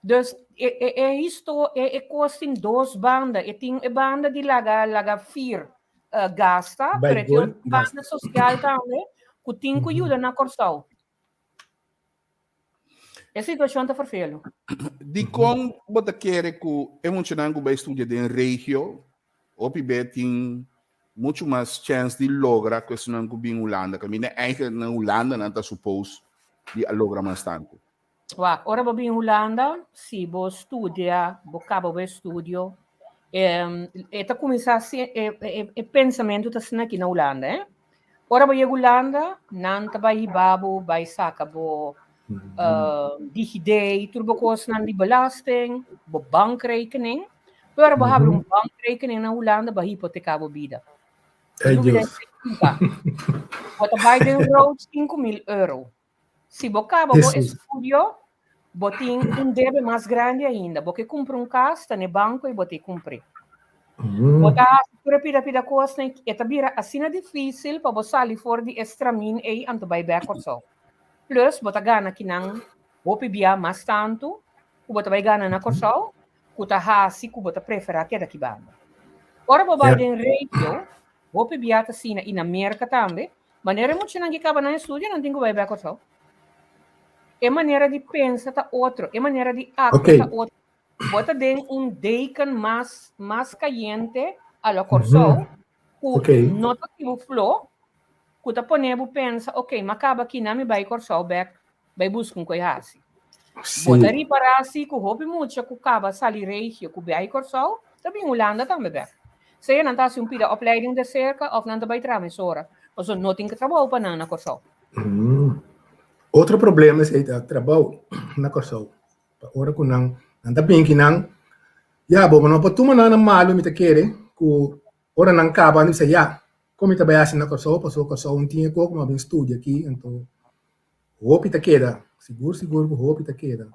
Dus e e e histo e e kos tin dos banda. E tin e banda di laga laga fir uh, gasta, Bij pero e tin gol, otro banda gasta. sosial tambe ku tin ku yuda na Kòrsou. E situashon ta ferfelu. Dikon bo ta kere ku e muchanan ku bai studia den regio hopi be tin muchu mas chèns di logra ku esunnan ku bin Hulanda? Kaminda eigenlijk na Hulanda nan ta supos di a logra mas tantu. Wak, ora bo bin Hulanda, si bo studia, bo kaba bo estudio, e ta kuminsá si e e e pensamentu ta asina aki na Hulanda, eh. Ora bo yega Hulanda, nan ta bai hiba bo, bai saka bo DigiD, tur bo kosnan di belasting, bo bankrekening. Pero ora bo habri un bankrekening na Hulanda, bo a hipoteká bo bida. Ay Dios. Bo ta bai den rood 5000 euro. Si bo kaba bo estudio, bo tin un debe mas grandi ainda. Bo ke kumpra un kas, ta n'e banko i bo ta e kumpr'é. Bo ta hasi tur e pida pida kosnan i e ta bira asina difísil pa bo sali for di e stramin ei anto bai bèk Kòrsou. Plus bo ta gana kinan hopi bia mas tantu ku bo ta bai gana na Kòrsou ku ta hasi ku bo ta preferá keda aki banda. Ora bo bai den regio, hopi bia ta asina i na Merka tambe, Manera e muchanan ki kaba nan estudio nan tin ku bai bek Kòrsou. E manera di pensa ta otro, e manera di aktua ta otro. Bo ta den un deken mas mas kayente a lo Kòrsou ku no ta tin bo flo, ku ta pone bo pensa, ok, m'a kaba aki nan mi bai Kòrsou bek bai buska un koi hasi. Bo ta ripará si ku hopi mucha ku kaba sali regio ku bai Kòrsou ta bin Hulanda tambe bèk. Sea nan ta hasi un pida opleiding de serka òf nan ta bai traha mesora, pasobra no tin trabou pa nan na Kòrsou. Otro problema esei ta trabou na Kòrsou. Pa ora ku nan nan ta bin kinan, ya bo no por tuma nan na malu mi ta kere ku ora nan kaba nan bisa ya kon mi ta bai hasi na Kòrsou pasobra Kòrsou no tin e koko mi a bin studia aki anto Hopi ta keda, sigur sigur ku hopi ta keda.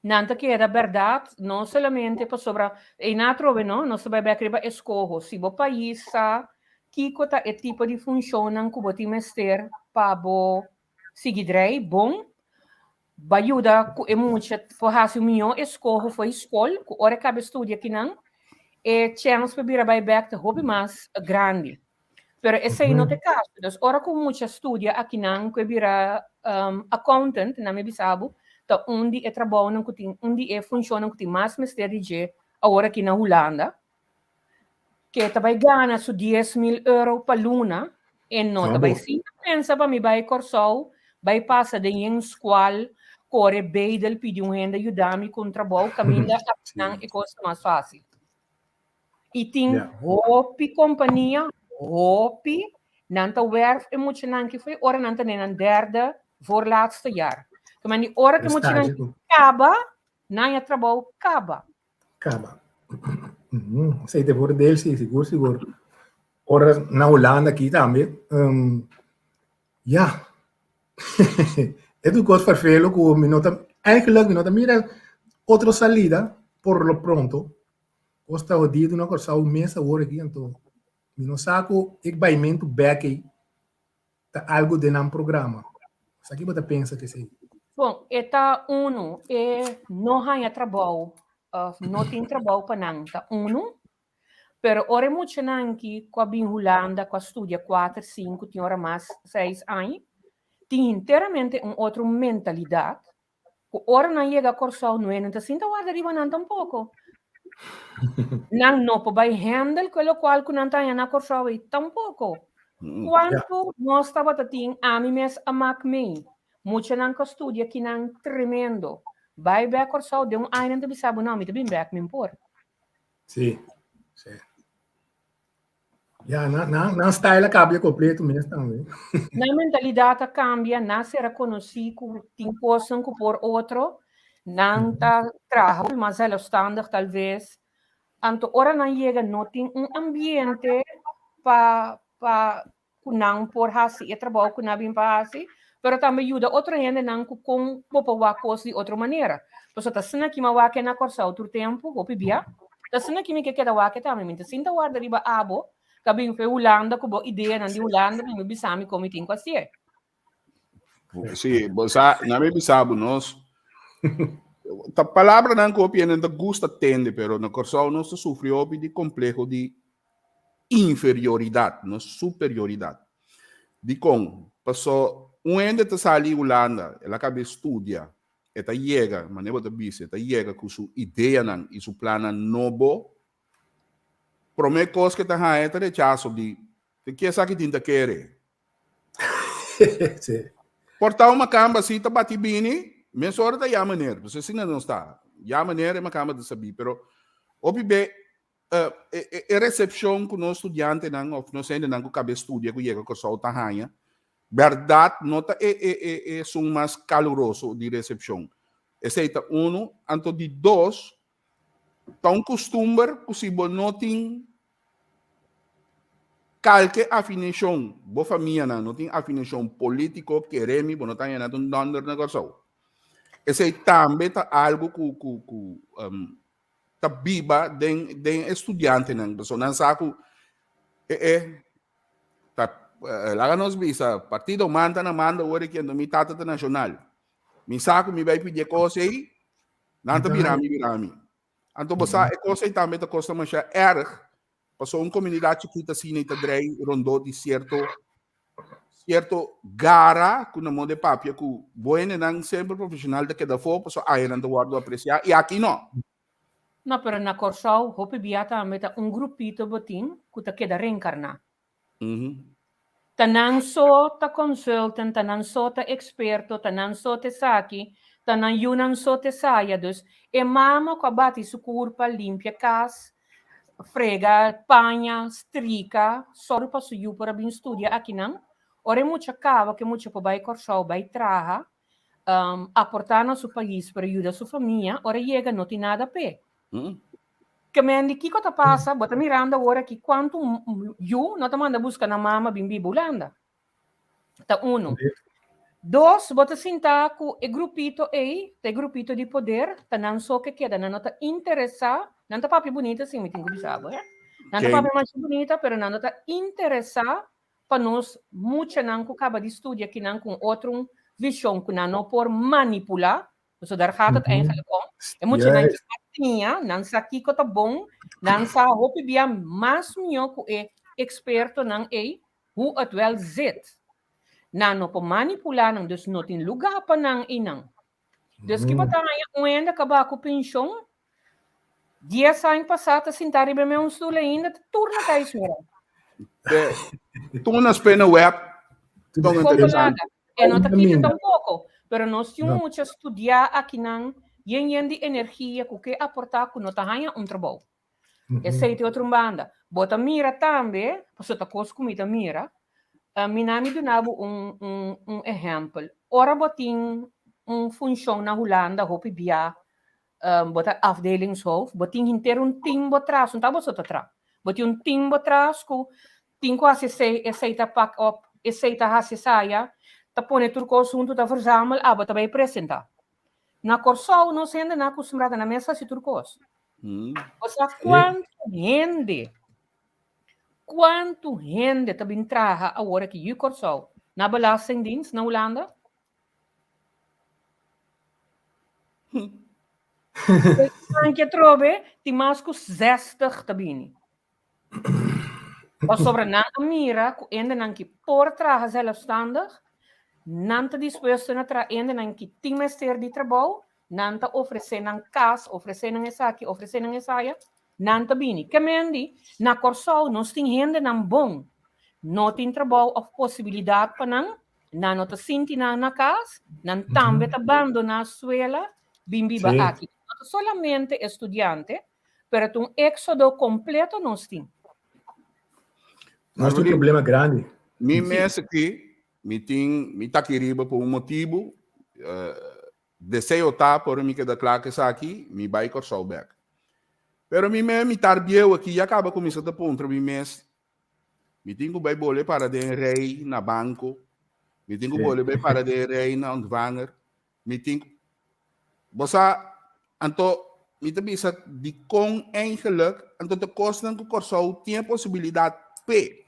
Nan ta keda bèrdat, no solamente pasobra einan atrobe no, nos ta bai bèk riba eskoho. Si bo pais sa kiko ta e tipo di funshonnan ku bo tin mester pa bo sigui drei bon, ba yuda ku e mucha por hasi un mihó eskoho for e skol, ku ora e kaba e studia akinan, e chèns pa bira bai bèk ta hopi mas grandi. Pero esei no ta e kaso. Dus ora ku mucha studia akinan ku e bira accountant, nan mi bisa bo, ta un di e trabounan ku tin, un di e funshonnan ku tin mas mester di dje awor aki na Hulanda, ke ta bai gana su 10.000 euro pa luna, e no ta bai sinta pensa pa mi bai Kòrsou, bai pasa den yen skual, kore bedel pidi un hende yuda mi ku un trabou, kaminda akinan e kos ta mas fásil. I tin hopi kompania, hopi, nan ta wèrf e muchanan ki fo'i ora nan ta den nan derde voorlaatste jaar. Ke men di ora ku e muchanan kaba, nan ya trabou kaba. Kaba. Esei ta e voordeel, si, sigur, sigur. Ora na Hulanda aki tambe, ya, e tur kos ferfelu ku mi no ta, eigenlijk mi no ta mira otro salida por lo pronto. Kos ta hodido na Kòrsou mes awor aki, anto mi no sa ku e baimentu bèk ei. ta algu den nan programa. Esaki bo ta pensa ku esei? Bon, e ta unu, e no haña trabou òf no tin trabou pa nan ta unu, pero ora e muchanan ki ku a bin Hulanda ku a studia kuater, sinku, tin ora mas seis aña, tin hinteramente un otro mentalidat ku ora nan yega Kòrsou no e no ta sinta warda riba nan tampoko. Nan no por bai handle ku e lokual ku nan ta haña na Kòrsou ei tampoko. Kuantu nos tabata tin ami mes a mak mei. Muchanan ku a studia kinan tremendo. Bai bèk Kòrsou den un aña nan ta bisa bo no mi ta bin bèk mi por. Sí, sí. Ya, nan, nan, nan style a cambia completo mes tambe. Nan mentalidad a cambia, nan sera conocí cu tin cosnan cu por otro, nan ta traha hopi mas zelfstandig tal vez. Anto ora nan yega no tin un ambiente pa pa ku nan por hasi e trabou ku nan a bin pa hasi, pero tambe yuda otro hendenan ku kon bo por wak kos di otro manera. Pasobra ta asina ki mi a wak e na Kòrsou tur tempu, hopi bia, ta asina ki mi ke keda wak e tambe. Mi ta sinta warda riba abo ku a bin for Hulanda ku bo ideanan di Hulanda mi bisa mi kon mi tin ku hasié. Sí, bo sa, na mi bisa bo nos ta palabranan ku hopi hende ta gusta tende, pero na Kòrsou nos ta sufri hopi di kompleho di inferioridat, no superioridat. Dikon? Paso un hende ta sali Hulanda, el a kaba studia, e ta yega, manera bo ta bisa, e ta yega ku su ideanan i su plannan nobo, promé kos ku e ta haña ta rechaso di, Te ke esaki tin ta kere? Sí. Por ta un makamba si ta bati bini, mesora ta ya meneer. Pues asina nos ta. Ya meneer e makamba ta sabí. Pero hopi be e, e recepcion ku nos studiantenan of nos hendenan ku kabe studia ku yega Kòrsou ta haña, bèrdat no ta e e e esun mas kaluroso di recepcion. Esei ta unu. Anto di dos, ta un kustumber ku si bo no tin Kalke afinashon bo famianan no tin afinashon politiko keremi bo no ta haña nada un dònder na Kòrsou. Esei tambe ta algu ku ku ku ta biba den den e studiantenan pasobra nan sa ku e e ta laga nos bisa partido man ta na manda ora ki anto mi tata ta nashonal mi sa ku mi bai pidi e kos ei nan ta bira mi bira mi. Anto bo sa e kos ei tambe ta kosta masha erg, pasobra un komunidat chikit asina ei ta drei rondó di sierto sierto gara ku nan mode papia ku bo hendenan semper profeshonal ta keda afó pasobra ayanan ta wòrdu apresiá i aki no. No, pero na Kòrsou hopi bia tambe ta un grupito bo tin ku ta keda reenkarná. Ta nan so ta consultant, ta nan so ta experto, ta nan so ta esaki, ta nan yunan so ta esaya. Dus e mama cu a bati su curpa, limpia cas, frega paña, strika, sòru pa su yu por a bin studia akinan. Ora e mucha caba cu e mucha por bay Corsou bay traha, aporta na su pais pero yuda su famia, ora e yega no tin nada p'e. Ke men di kiko ta pasa, bo ta mirando awor aki kuantu yu no ta manda buska nan mama bin biba Hulanda. Ta uno. Dos, bo ta sinta ku e grupito ei, ta e grupito di poder, ta nan so ke keda, nan no ta interesá, nan ta papia bunita si, mi tin ku bisa bo, he. Nan ta papia masha bunita, pero nan no ta interesá pa nos muchanan ku kaba di studia kinan ku un otro vishon ku nan no por manipulá, So daar gaat het eigenlijk om. E muchanan ki a siña, nan sa kiko ta bon, nan sa hopi bia mas mihó ku e ekspertonan ei hoe het wel zit. Nan no por manipulá nan, dus no tin lugá pa nan einan. Dus ki bo ta haña un hende kaba ku penshon, dies aña pasá ta sintá riba e meun stul ainda, ta tur na kais mira. Tur na spena web, ton interesante. E no ta kita tampoco, pero nos tin mucha studiá akinan yen yen di energia ku ke aportá ku no ta haña un trabou. Esei ta e otro banda. Bo ta mira tambe, pasobra ta kos ku mi ta mira, mi na mi duna bo un un un ehèmpel. Ora bo tin un funshon na Hulanda hopi bia bo ta afdelingshoofd, bo tin henter un tim bo tras, no ta bo so ta tra. Bo tin un tim bo tras ku tin ku hasi esei, esei ta pak op, esei ta hasi esaya, ta pone tur kos huntu, ta verzamel, abo ta bai presentá. Na Kòrsou nos hendenan a kustumbrá ta na mes hasi tur kos. Bo sa kuantu hende, kuantu hende ta bin traha awor aki yu Kòrsou? Na Belastingdienst na Hulanda? Anke atrobe tin mas ku 60 ta bini. Pasobra nan a mira ku hendenan ki por traha zelfstandig, nan ta dispuesto na traha hendenan ki tin mester di trabou, nan ta ofresé nan kas, ofresé nan esaki, ofresé nan esaya, nan ta bini. Ke mendi, na Kòrsou nos tin hendenan bon, no tin trabou òf posibilidat pa nan, nan no ta sinti nan na kas, nan tambe ta bandoná suela bin biba aki. No ta solamente e studiante, pero ta un éxodo completo nos tin. Nos tin un problema grandi. Mi mes aki, mi tin, mi ta aki riba pa un motibu, deseo ta por mi keda kla ku esaki, mi bai Kòrsou bèk. Pero mi mes, mi tar bieu aki, ya kaba kuminsá ta puntra mi mes, mi tin ku bai bole para den rei na banko, mi tin ku bole bai para den rei na ontvanger, Mi tin ku. Bo sa, anto mi ta bisa dikon eigenlijk, anto ta kosnan ku Kòrsou tin e posibilidat p'e.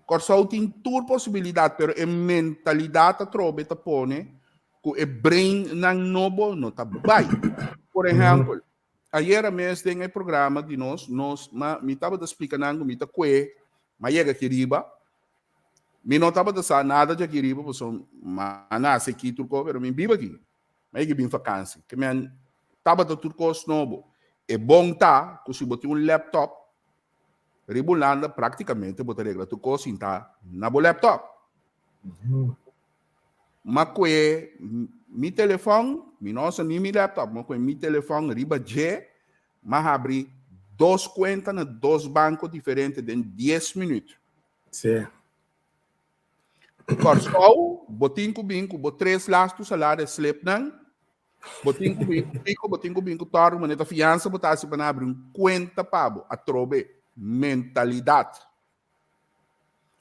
Kòrsou tin tur posibilidat, pero e mentalidat atrobe ta pone ku e brainnan nobo no ta bai. Por ehèmpel, ayera mes den e programa di nos, nos, ma mi tabata splika nan ku mi ta kue, m'a yega aki riba, Mi no tabata sa nada dje aki riba pasobra mi a nase aki tur kos pero mi biba aki. Mi a yega bin fakansi. Ke men tabata tur kos nobo. E bon ta ku si bo tin un laptop riba Hulanda praktikamente bo ta regla tur kos sinta na bo laptop. M'a kue mi telefòn, mi no usa ni mi laptop, m'a kue mi telefòn riba dje, m'a habri dos kuenta na dos banko diferente den dies minüt. Sí. Kòrsou, bo tin ku bin ku bo tres lastu salaris slipnan, bo tin ku bin ku piko, bo tin ku bin ku tòrtu, manera ta fiansa bo ta hasi pa nan abri un kuenta pa bo. Atrobe, mentalidat.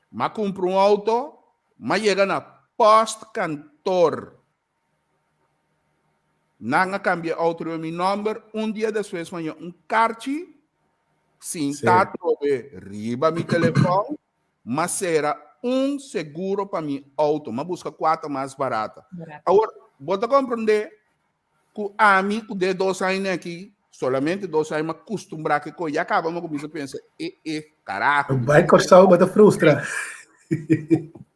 M'a kumpra un outo, m'a yega na pòstkantor. Nan a kambia e outo riba mi nòmber, un dia despues mi haña un karchi sinta atrobe riba mi telefòn, m'a sera un seguro pa mi outo, m'a buska kua ta mas barata. Awor, bo ta komprondé ku ami ku den dos aña aki, solamente dos aña m'a kustumbrá ku e kos, ya kaba m'a kuminsá pensa, e e, karaho. Bai Kòrsou bo ta frustra.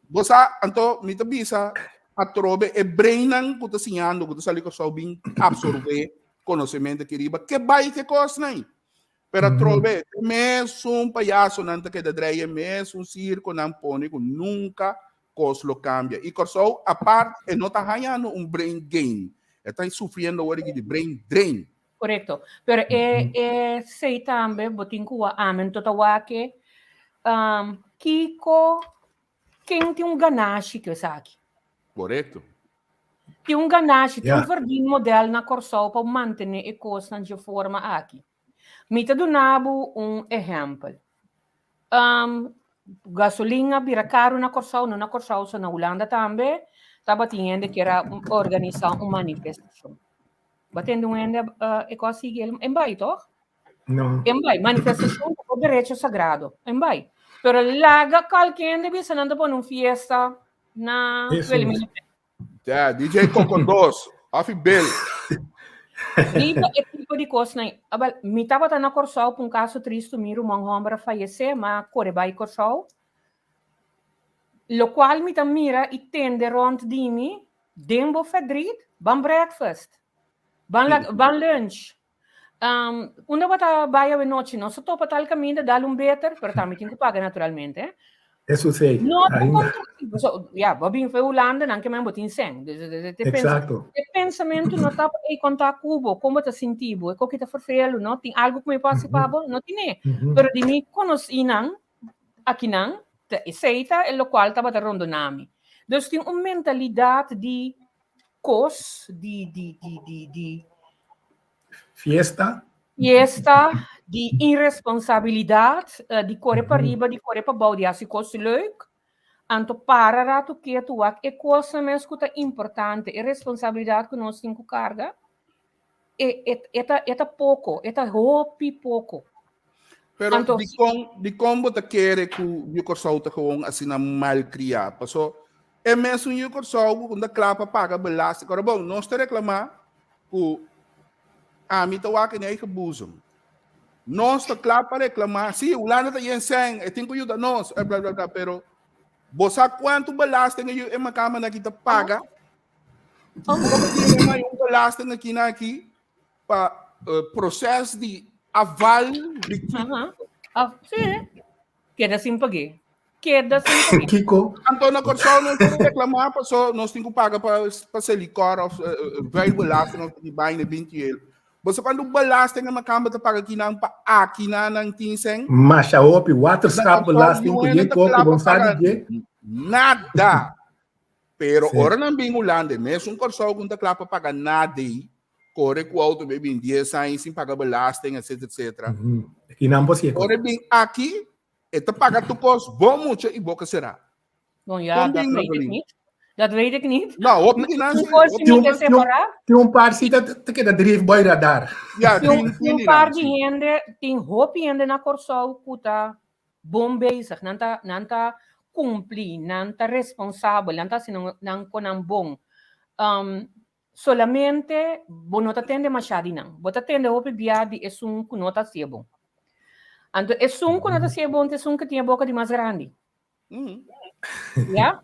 Bo sa, anto mi ta bisa atrobe e brainnan ku ta siñando, ku ta sali Kòrsou bin absorbé konosementu aki riba, ke bai ke kosnan ei. Pero atrobe, te mesun payasonan ta keda drei, e mesun sirkonan pone ku nunka kos lo kambia. I Kòrsou apart e no ta hañando un brain gain, e ta sufriendo awor aki di brain drain. Korekto. Pero e e sei tambe bo tin ku wak amen to ta wak e kiko ken tin un ganashi ku esaki. Korekto. Tin un ganashi, tin un verdienmodel na Kòrsou pa mantené e kosnan dje forma aki. Mi ta duna bo un ehèmpel. Gasolin a bira karu na Kòrsou, no na Kòrsou so na Hulanda tambe, tabatin hende kier a organisá un manifestashon. Bo a tende un hende e kos sigui el en bai toch? No. En bai, manifestashon ta bo derecho sagrado, en bai. Pero laga kalke hende bisa nan ta pone un fiesta na Wilhelminaplein. Ja, DJ Coco 2, Afi Bill. Riba e tipo di kosnan. Abel, mi tabata na Kòrsou pa un kaso tristu, mi ruman hòmber a fayesé, m'a kore bai Kòrsou. Lokual mi ta mira i tende rònt di mi, den bo fèdrit, ban breakfast, ban la, ban lunch. Um, unda bo ta bai awenochi? Nos a topa tal kaminda, dal un beter, pero tambe tin ku paga naturalmente. Eh? Eso sí. No ta kontra, so, ja, bo bin fe Hulanda, nan ke men bo tin sen. Dus, dus, te pensa, Exacto. e pensamento no ta ei konta kubo, kon bo ta sinti bo, e koki ta vervelu, no? Tin algo ku mi por hasi pa bo? No tine. Pero di mi konosínan, akinan, ta esei ta e lokual tabata rondoná mi. Dus tin un mentalidat di kos, di, di, di, di, di Fiesta. Fiesta, di irresponsabilidat, di kore pa riba, di kore pa bou, di hasi kos leuk. Anto para ratu ketu wak e kosnan mes ku ta importante, e responsabilidat ku nos tin ku karga, e, e, e ta, e ta poko, e ta hopi poko. Pero Anto, di kon, di kon bo ta kere ku yu Kòrsou ta gewoon asina malkriá? Paso e mesun yu Kòrsou ku ta kla pa paga belasting. Ora bon, nos ta reklamá ku ami ta wak in eigen boezem. Nos ta kla pa reklamá, sí, Hulanda ta yen sèn, e tin ku yuda nos, bla bla bla, pero bo sa kuantu belasting e yu e makamba aki ta paga? Oh. Bo ta tin un belasting aki na aki pa proces di aval di Aha. Ah, sí. Keda sin pagué. Keda sin pagué. Kiko? Anto na Kòrsou nos por reklamá paso nos tin ku paga pa pa Selikor of vuilbelasting of di baina binti el. Bo sa kuantu belasting e makamba ta paga kinan pa akinan nan tin sen? Masha hopi, Na waterschapbelasting Kòrsou ku yuene dje ta kopi kla pa bon sa paga di dje. nada. Pero Sí. ora nan bin Hulanda e mesun Kòrsou ku no ta kla pa paga nada ei, kore ku outo bai bin dies aña sin paga belasting etcetera etcetera. Mm -hmm. Aki nan por sieko. Ora bin aki e ta paga tur kos bon mucho i boka será. Bon ja, Kon dat bin weet ik Marvelin? niet. Dat weet ik niet. No, hopi di nan Un si. kos Hopi mi di ke nan. separá. Tin un par si ta ta keda drief boy radar. Ja, Tin tin tin un di par nan di si. hende, tin hopi hende na Kòrsou ku ta bon bezig, nan ta nan ta kumpli, nan ta responsabel, nan ta hasi nan nan konan bon. Um, solamente bo no ta tende mashá di nan. Bo ta tende hopi bia di esun ku no ta hasié bon. Anto esun ku no ta hasié bon ta esun ku tin e boka di mas grandi. Ya?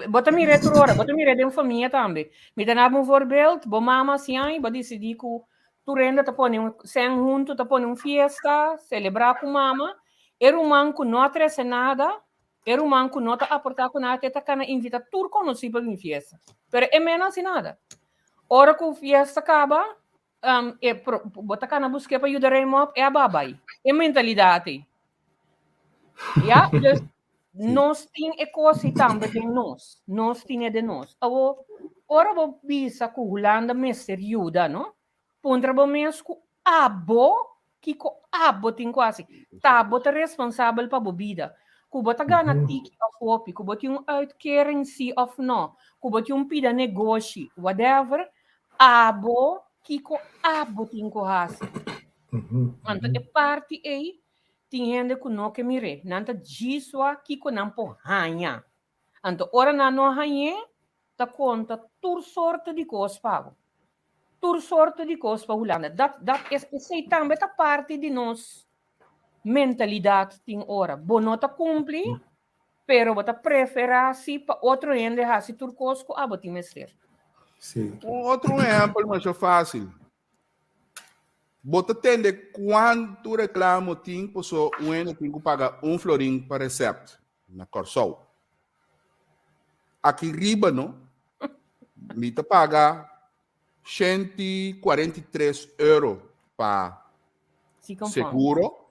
Bo ta mir'é tur ora, bo ta mir'é den famia tambe. Mi ta daba un voorbeeld, bo mama hasi aña, bo disidí ku tur hende ta pone un sèn huntu, ta pone un fiesta, selebrá ku mama. E ruman ku no a trese nada, e ruman ku no ta aportá ku nada, te ta kana invitá tur konosí pa bin fiesta. Pero e mes no hasi nada. Ora ku fiesta kaba, e bo ta kana busk'é pa yuda ruim op, e a babai. E mentalidat ei. Ya, dus nos tin e kos ei tambe den nos. Nos tin e den nos. Awo, ora bo bisa ku Hulanda mester yuda, no? Puntra bo mes ku abo, kiko abo tin ku hasi. Ta bo ta responsabel pa bo bida. Ku bo ta gana tiki òf hopi, ku bo tin un uitkering si òf no, ku bo tin un pida negoshi, whatever, abo, kiko abo tin ku hasi. Anto e parti ei tin hende ku no ke mir'é. Nan ta djisua kiko nan por haña. Anto ora nan no hañ'é, ta konta tur sorto di kos pa bo. Tur sorto di kos pa Hulanda. Dat, dat es, esei tambe ta parti di nos mentalidat tin ora. Bo no ta kumpli, pero bo ta preferá si pa otro hende hasi tur kos ku abo tin mester. Sí. Un otro ehèmpel masha fásil. Bo ta tende kuantu reklamo tin paso un hende tin ku paga un florin pa resèpt na Kòrsou. Aki riba no, mi ta paga 143 euro pa seguro.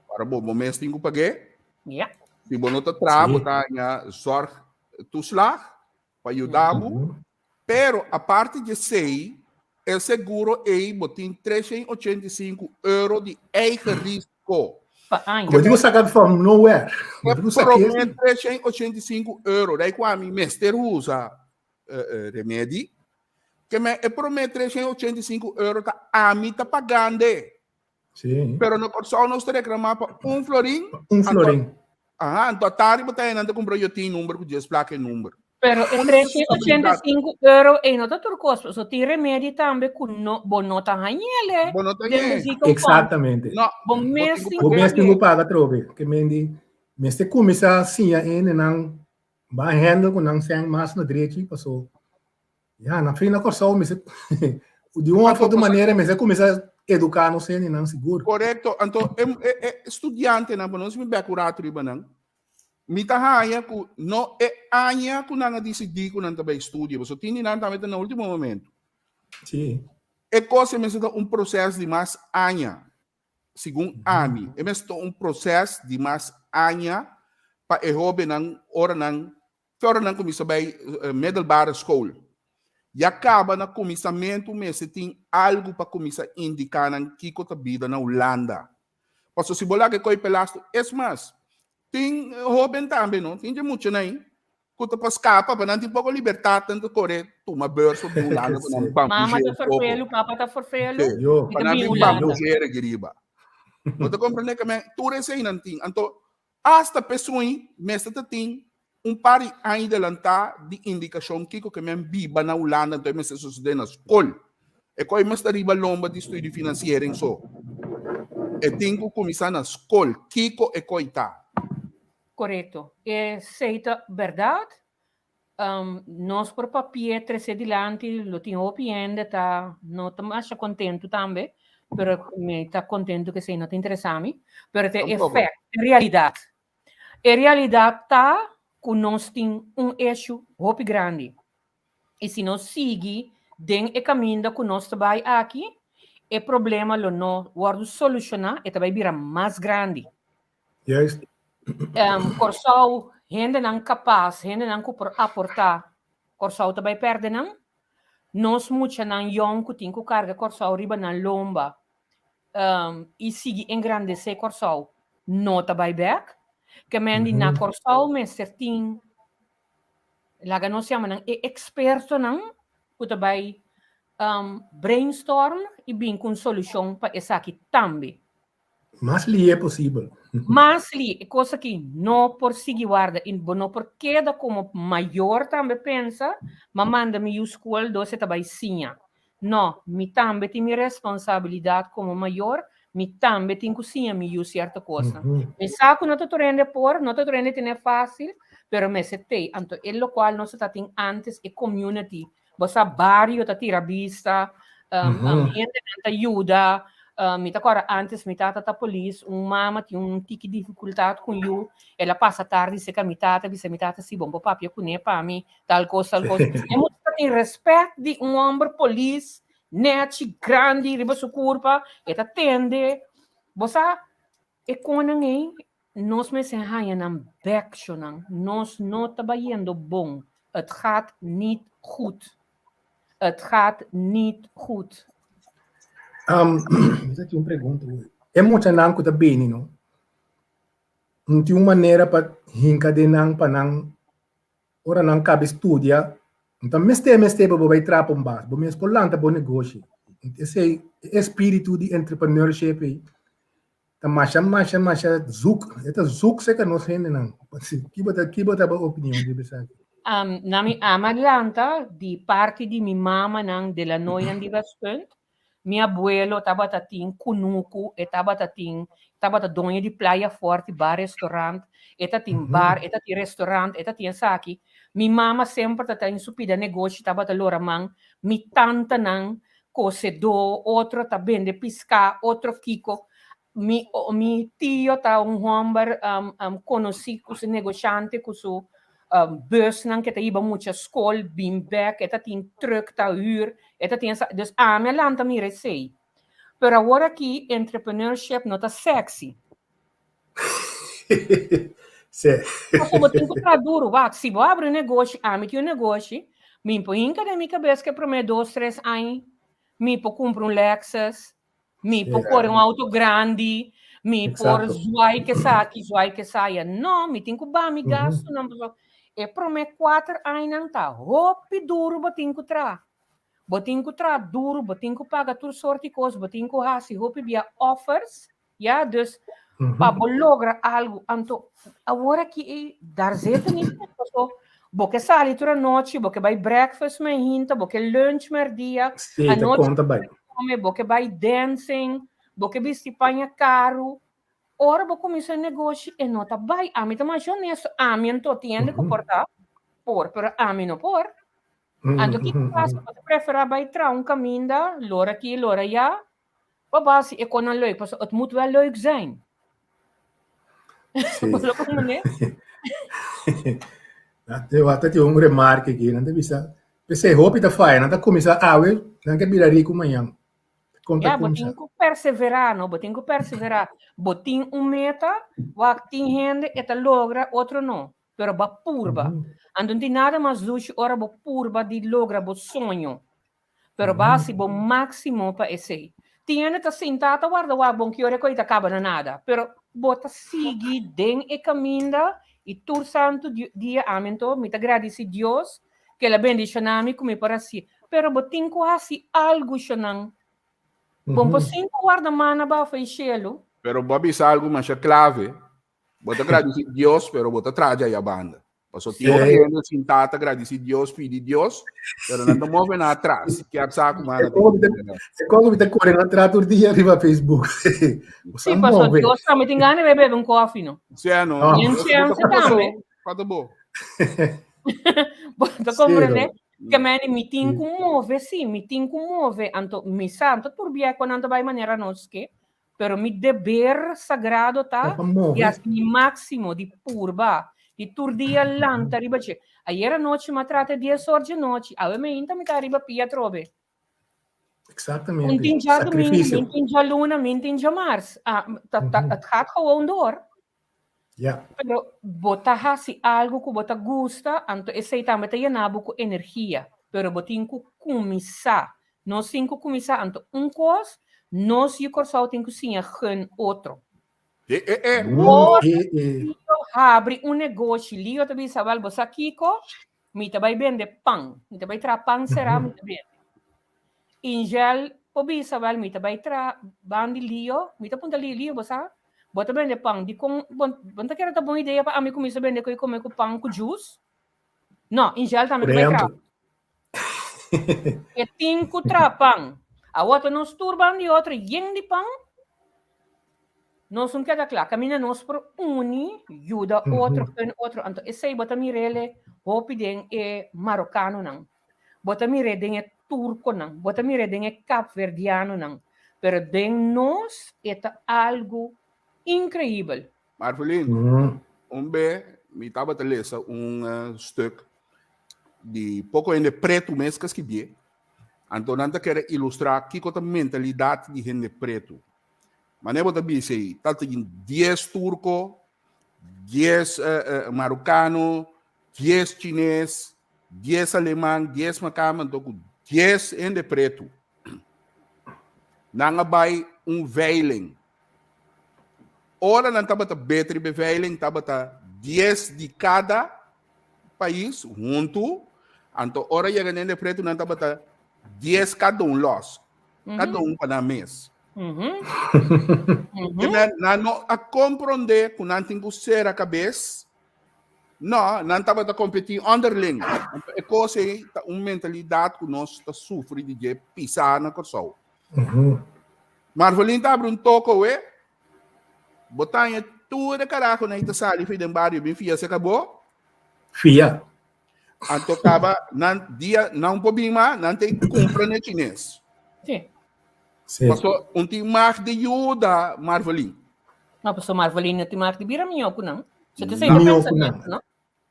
Ora bo bo mes tin ku pag'é. Si bo no ta traha, bo ta haña zorgtoeslag pa yuda bo. Pero aparte di esei, e seguro ei bo tin 385 euro di eigen risico. Pa aña. Bo digo saca from nowhere. Bo digo saca Prome 385 euro, dai cu ami mester usa remedi. Ke me e prome 385 euro ta ami ta pagande. Sí. Pero na Kòrsou nos ta reklamá pa un florin. Un florin. Aha, anto atari bo ta nan ta kumpra yotin number ku djes plaka e number. Pero e 385 euro ei no ta tur kos, pasobra tin remedi tambe ku no, bo no ta hañ'el. Bo no ta hañ'é. Exactamente. No, Bo mes tin Bo mes tin ku paga atrobe. Ke men di mester kuminsá siña hendenan ban handle ku nan sèn mas na drechi paso Ya, na fin na Kòrsou mester di un òf otro manera mester kuminsá eduká nos hendenan sigur. Korekto, anto e e e studiantenan, pa nos mi bèk un ratu riba nan, mi ta haña ku no e aña ku nan a disidí ku nan ta bai studia, pasobra tin di nan tambe ta na último momento. Sí. E kos ei mester ta un proses di mas aña. Segun ami, e mester ta un proses di mas aña pa e hóbennan ora nan Te ora nan kuminsá bai middelbare school, ya kaba na kuminsamentu mester tin algu pa kuminsá indiká nan kiko ta bida na Hulanda. Pasobra si bo laga e koi pelastu, es mas, tin hóben tambe no, tin dje muchanan ei ku ta pa skapa pa nan tin poko libertat nan ta kore tuma beurs pa bin Hulanda pa nan Mama bambush'é ta un poko. forfelu, papa ta forfelu, Sí, i pa ta nan bin bin Hulanda. bambush'é riba. Bo ta komprendé ke men tur eseinan tin. Anto asta p'esun mester ta tin un par di aña delantá di indikashon kiko ke men biba na Hulanda anto e mester sosodé na skol. E koi mester riba lomba di studiefinanciering so. E tin ku kuminsá na skol kiko e koi ta. Korekto. Esei ta bèrdat. Nos por papia trese dilanti, lo tin hopi hende ta no ta masha kontentu tambe, pero mi ta kontentu ku esei no ta interesá mi, pero ta e fèkt, e realidat. E realidat ta ku nos tin un eshu hopi grandi i si nos sigui den e kaminda ku nos ta bai aki, e problema lo no wòrdu solushoná, e ta bai bira mas grandi. Juist. Um, Kòrsou, hendenan kapas, hendenan ku por aportá, Kòrsou ta bai pèrdè nan. Nos muchanan yòn ku tin ku karga Kòrsou riba nan lomba um, i sigui engrandesé Kòrsou, no ta bai bèk. Ke men di na Kòrsou mester tin, laga nos yama nan e ekspertonan ku ta bai um, brainstorm i bin ku un solushon pa esaki tambe. Mas lié posibel. Mas lié. E kos aki no por sigui warda i bo no por keda komo mayor tambe pensa, m'a manda mi yu skol dos e ta bai siña. No, mi tambe tin mi responsabilidat komo mayor, mi tambe tin ku siña mi yu sierto kosnan. Mi sa ku no ta tur hende por, no ta tur hende tene fásil, pero mester t'ei. Anto e lokual nos ta tin ántes, e community, Bo sa bario ta tira bista, hendenan ta yuda. Mi ta kòrda ántes mi tata ta polis, un mama tin un tiki difikultat ku un yu, el a pasa tardi serka mi tata, bisa mi tata si bo por papia kuné pa mi, tal kos, tal kos. E mucha ta tin rèspèt di un hòmber polis, nèchi, grandi riba su kurpa, e ta tende. Bo sa e konan ei Nos mester haña nan bek, shonan. Nos no ta bayendo bon. Het gaat niet goed. Het gaat niet goed. Mi ta tin un pregunta hoor. E muchanan ku ta bini no, no tin un manera pa hinka den nan pa nan ora nan kabe studia, no ta mester mester pa bo bai trapa un bas, bo mes por lanta bo negoshi. Esei e espiritu di entrepreneurship ei Ta masha masha masha zoek. E ta zoek seka nos hendenan. Ki bo ta ki bo ta bo opinion riba esaki? Um, na mi ama lanta di parti di mi mamanan de la Nooian di Westpunt. Mi abuelo tabata tin kunuku, e tabata tin, tabata doño di Playa Forti bar restaurant, e ta tin bar, e ta tin restaurant, e ta tin esaki. Mi mama semper ta tin su pida negoshi tabata lora man. Mi tantanan kosedó, otro ta bende piská, otro kiko. Mi, mi tio ta un hòmber konosí ku su negoshante, ku su bùsnan ke ta hiba mucha skol bin bèk, e ta tin trùk ta hür, e ta tin esa. Dus ami a lanta mira esei. Pero awor aki entrepreneurship no ta sexy. Sí. Pasobra bo tin ku traha duru. Wak, si bo abri un negoshi, ami tin un negoshi, mi por hinka den mi kabes ku e promé dos, tres aña mi por kumpra un Lexus, mi por kore un auto grandi, mi por zwai ku esaki, zwai ku esaya. No, mi tin ku baha mi gastunan pasobra e promé kuater añanan ta hopi duru bo tin ku traha. Bo tin ku traha duru, bo tin ku paga tur sorti kos, bo tin ku hasi hopi bia offers. Ya, dus pa bo logra algu, anto awor aki ei daar zit niet in, paso bo ke sali tur anochi, bo ke bai breakfast mainta, bo ke lunch merdia, Sí, ta anochi konta bai. kome, bo ke bai dancing, bo ke bisti paña karu. Ora bo kuminsá negoshi e no ta bai. Ami ta masha honesto, ami anto tin hende ku por ta, por, pero ami no por. Anto kiko pasa? Bo ta preferá bai traha un kaminda, lora aki, lora aya, Pa basi e konan leuk, pasobra het moet wel leuk zijn. Sí. Bo lo como ne? Ta tin un remarke aki, nan ta bisa, p'esei hopi ta faya, nan ta kuminsá awe, nan ke bira riku mañan. Kon ta Ja, bo kuminsá? tin ku perseverá, no? Bo tin ku perseverá. Bo tin un meta, wak tin hende e ta logra, otro no. Pero bo a purba. Anto no tin nada mas dushi ora bo purba di logra bo soño. Pero bo a hasi bo máksimo pa esei. Tin hende ta sinta ta warda wak bon ki ora e koi ta kaba na nada. Pero bo ta sigui den e kaminda i tur santu dia ami anto mi ta gradisi Dios ku el a bendishoná mi ku mi por hasi. Pero bo tin ku hasi algu, shonnan. Bon por sinta warda mana bafa e shelu. Pero bo a bisa algu masha klave. Bo ta gradisí Dios, pero bo ta traha djaya banda. Paso tin hopi hende sintá ta gradisí Dios, pidi Dios, pero nan ta move na atras. Kier sa ku mana tin. E kos ku mi ta kore nan atrás tur dia riba Facebook. Sí, paso Dios tambe tin gana di bebe un koffie, no? Sí, no. Tin chance tambe. Kota bo. Bo ta komprendé? Ke meni mi tin ku move, sí, mi tin ku move. Anto mi sa, anto tur bia ku nan ta bai manera nos ke, Pero mi deber sagrado ta di hasi mi máximo, di purba, di tur dia lanta riba dje. Ayer anochi mi a trata dies or dje nochi, awe mainta mi ta riba pia atrobe. Exactamente. Un tin djadumingu, min tin djaluna, min tin djamars. Ah, ta, ta, het gaat gewoon door. Ja. Pero bo ta hasi algo ku bo ta gusta, anto esei tambe ta yena bo ku energia. Pero bo tin ku kuminsá. Nos tin ku kuminsá, anto un kos, nos yu Kòrsou tin ku siña gun otro. E, e, e. Ora Lio habri un negoshi, Lio ta bisa, wèl, bo sa kiko? Mi ta bai bende pan. Mi ta bai traha pan será, mi ta bende. Ingel por bisa, Wèl, mi ta bai traha ban di Lio. Mi ta puntra Lio, Lio, bo sa, bo ta bende pan. Dikon bo no ta kere ta bon idea pa ami kuminsá bende ku e kome ku pan ku jus? No, Ingel tambe ta bai traha. E tin ku traha pan. Awor ta nos tur ban di otro yen di pan. Nos un keda kla. Kaminda nos por uni, yuda otro, gun otro. Anto esei bo ta mir'el hopi den e marokanonan. Bo ta mir'é den e turkonan, bo ta mir'é den e kapverdianonan, pero den nos e ta algu inkreibel. Marvelin, un be mi tabata lesa un stuk di poko hende pretu mes ka skibié, anto nan ta kere ilustrá kiko ta mentalidat di hende pretu. Manera bo ta bisa ei, ta tin dies turko, dies marokano, dies chines, dies aleman, dies makamba, anto ku dies hende pretu. Nan a bai un veiling. Ora nan tabata bet riba e veiling, tabata dies di kada pais huntu. Anto ora yega na hende pretu, nan tabata dies kada un los. Kada un pa nan mes. Nan no a komprondé ku nan tin ku sera kabes. No, nan tabata kompetí onderling. Anto e kos ei ta un mentalidat ku nos ta sufri di dje pisá na Kòrsou. Marvelin ta abri un toko we, bo ta haña tur e karahonan ei ta sali fi den bario bin fia serka bo. Fia. Anto kaba nan dia nan por bin mas, nan ta kumpra na e chines. Sí. Sí. Paso un tin mag di yuda Marvelin. No, paso Marvelin no tin mag di bira mihó ku nan. So te No. sei te Mihó ku nan. pensamiento, no?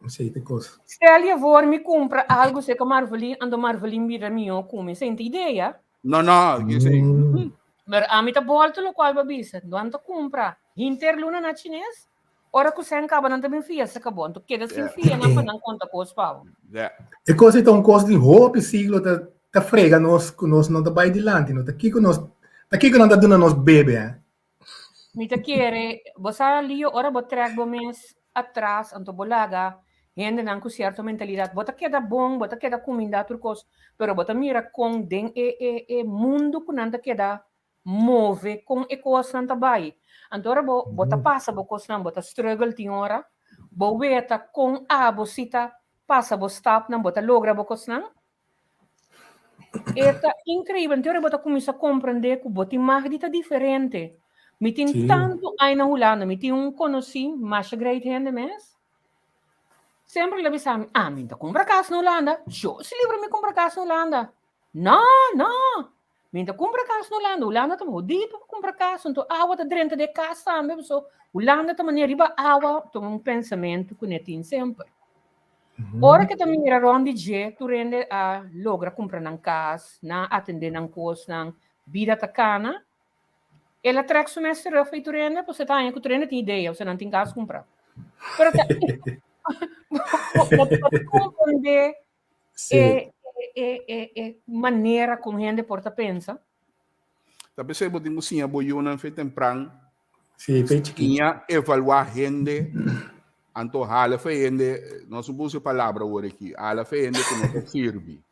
Esei te kos. Stel je voor mi kumpra algu serka Marvelin, anto Marvelin bira mihó ku mi. Esei ta idea. No, no, esei. Pero ami ta bolta lokual bo a bisa. No anta kumpra hinter luna na chines. Ora ku sèn kaba nan ta bin fia serka bo. Anto keda sin fia nan pa nan konta kos pa bo. E kos ei ta un kos di hopi siglo ta ta frega nos ku nos no ta bai dilanti no. Ta kiko nos ta kiko nan ta duna nos bebe eh. Mi ta kere bo sa Lio ora bo trèk bo mes atras anto bo laga hendenan ku sierto mentalidat bo ta keda bon bo ta keda kuminda tur kos pero bo ta mira kon den e e e mundu ku nan ta keda move kon e kosnan ta bai. Anto ora bo bo ta pasa bo kosnan, bo ta struggle tin ora, bo weta kon abo si ta pasa bo stapnan, bo ta logra bo kosnan. E ta increíbel. Anto ora bo ta kuminsá komprendé ku bo tin mag di ta diferente. Mi tin tantu ai na Hulanda, mi tin un konosí masha great hende mes. Semper el a bisa mi, ah, mi ta kumpra kas na Hulanda. Sho, si libra mi kumpra kas na Hulanda. No, no! Mi ta kumpra kas na Hulanda. Hulanda ta hodi pa kumpra kas. Anto awa ta drenta den kas tambe. Paso Hulanda ta manera riba awa. Ta un pensamentu ku ne tin semper. Ora ke ta mira rònt di dje, tur hende a logra kumpra nan kas, nan a atendé nan kosnan, bida ta kana. El a trèk su mes terug pa tur hende, pasobra e ta haña ku tur hende tin idea, pasobra nan tin kas kumprá. Pero ta bo ta komprondé e, e, e, e manera con hende por ta pensa. Ta p'esei bo tin ku siña bo yunan fe tempran. Sí, fe chiquito. Siña evaluá hende, anto hala fe hende, nos no usa e palabra awor aki, hala fe hende ku no ta sirbi.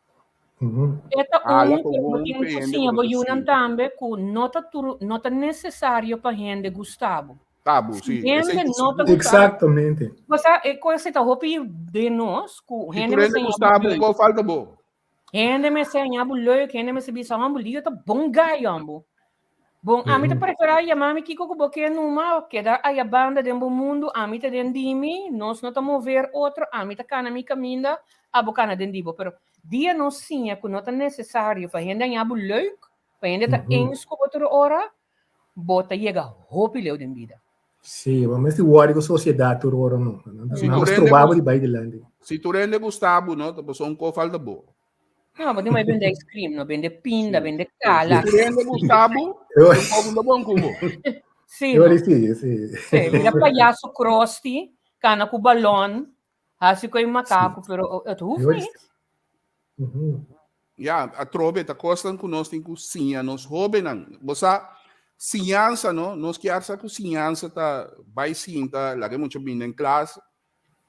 E ta un ku bo tin ku siña bo yunan tambe ku no ta tur no ta nesesario pa hende gusta bo. Tabu, si. Si hende no ta gusta Exactamente. Bo sa e kos ta hopi den nos ku Si hende tur mester hende siña gusta bo bo, leuk. ko falta bo? Hende mester siña bo leuk, hende mester bisa bo Lio ta bon gai hombo. Bon, ami ta preferá yama mi kiko ku bo ke numa, keda aya banda den bo mundu, ami ta den di mi, nos no ta mover otro, ami ta kana mi kaminda, abo kana den di bo. Pero dia nos siña ku no ta nesesario pa hende haña bo leuk, pa hende ta eens ku bo tur ora, bo ta yega hopi leu den bida. Sí, bo mester wòrdu ku sosiedat tur ora no. Si Nan tur ta hende stroba bo di bai dilanti. Si tur hende gusta bo no, ta pasobra un ko falta bo. No, bo tin mai bende ice cream, no bende pinda, bende kala. Si tur hende gusta bo, un poco no bon ku bo. Sí, Yo no. di sí, sí. Sí, mira payaso Krusty, kana ku balon, hasi ku e makaku, pero het hoeft Yo di niet. Ya, atrobe ta kosnan ku nos tin ku siña nos hóbennan. Bo sa, siñansa no, nos kier sa ku siñansa ta bai sinta, laga e mucha bini den klas,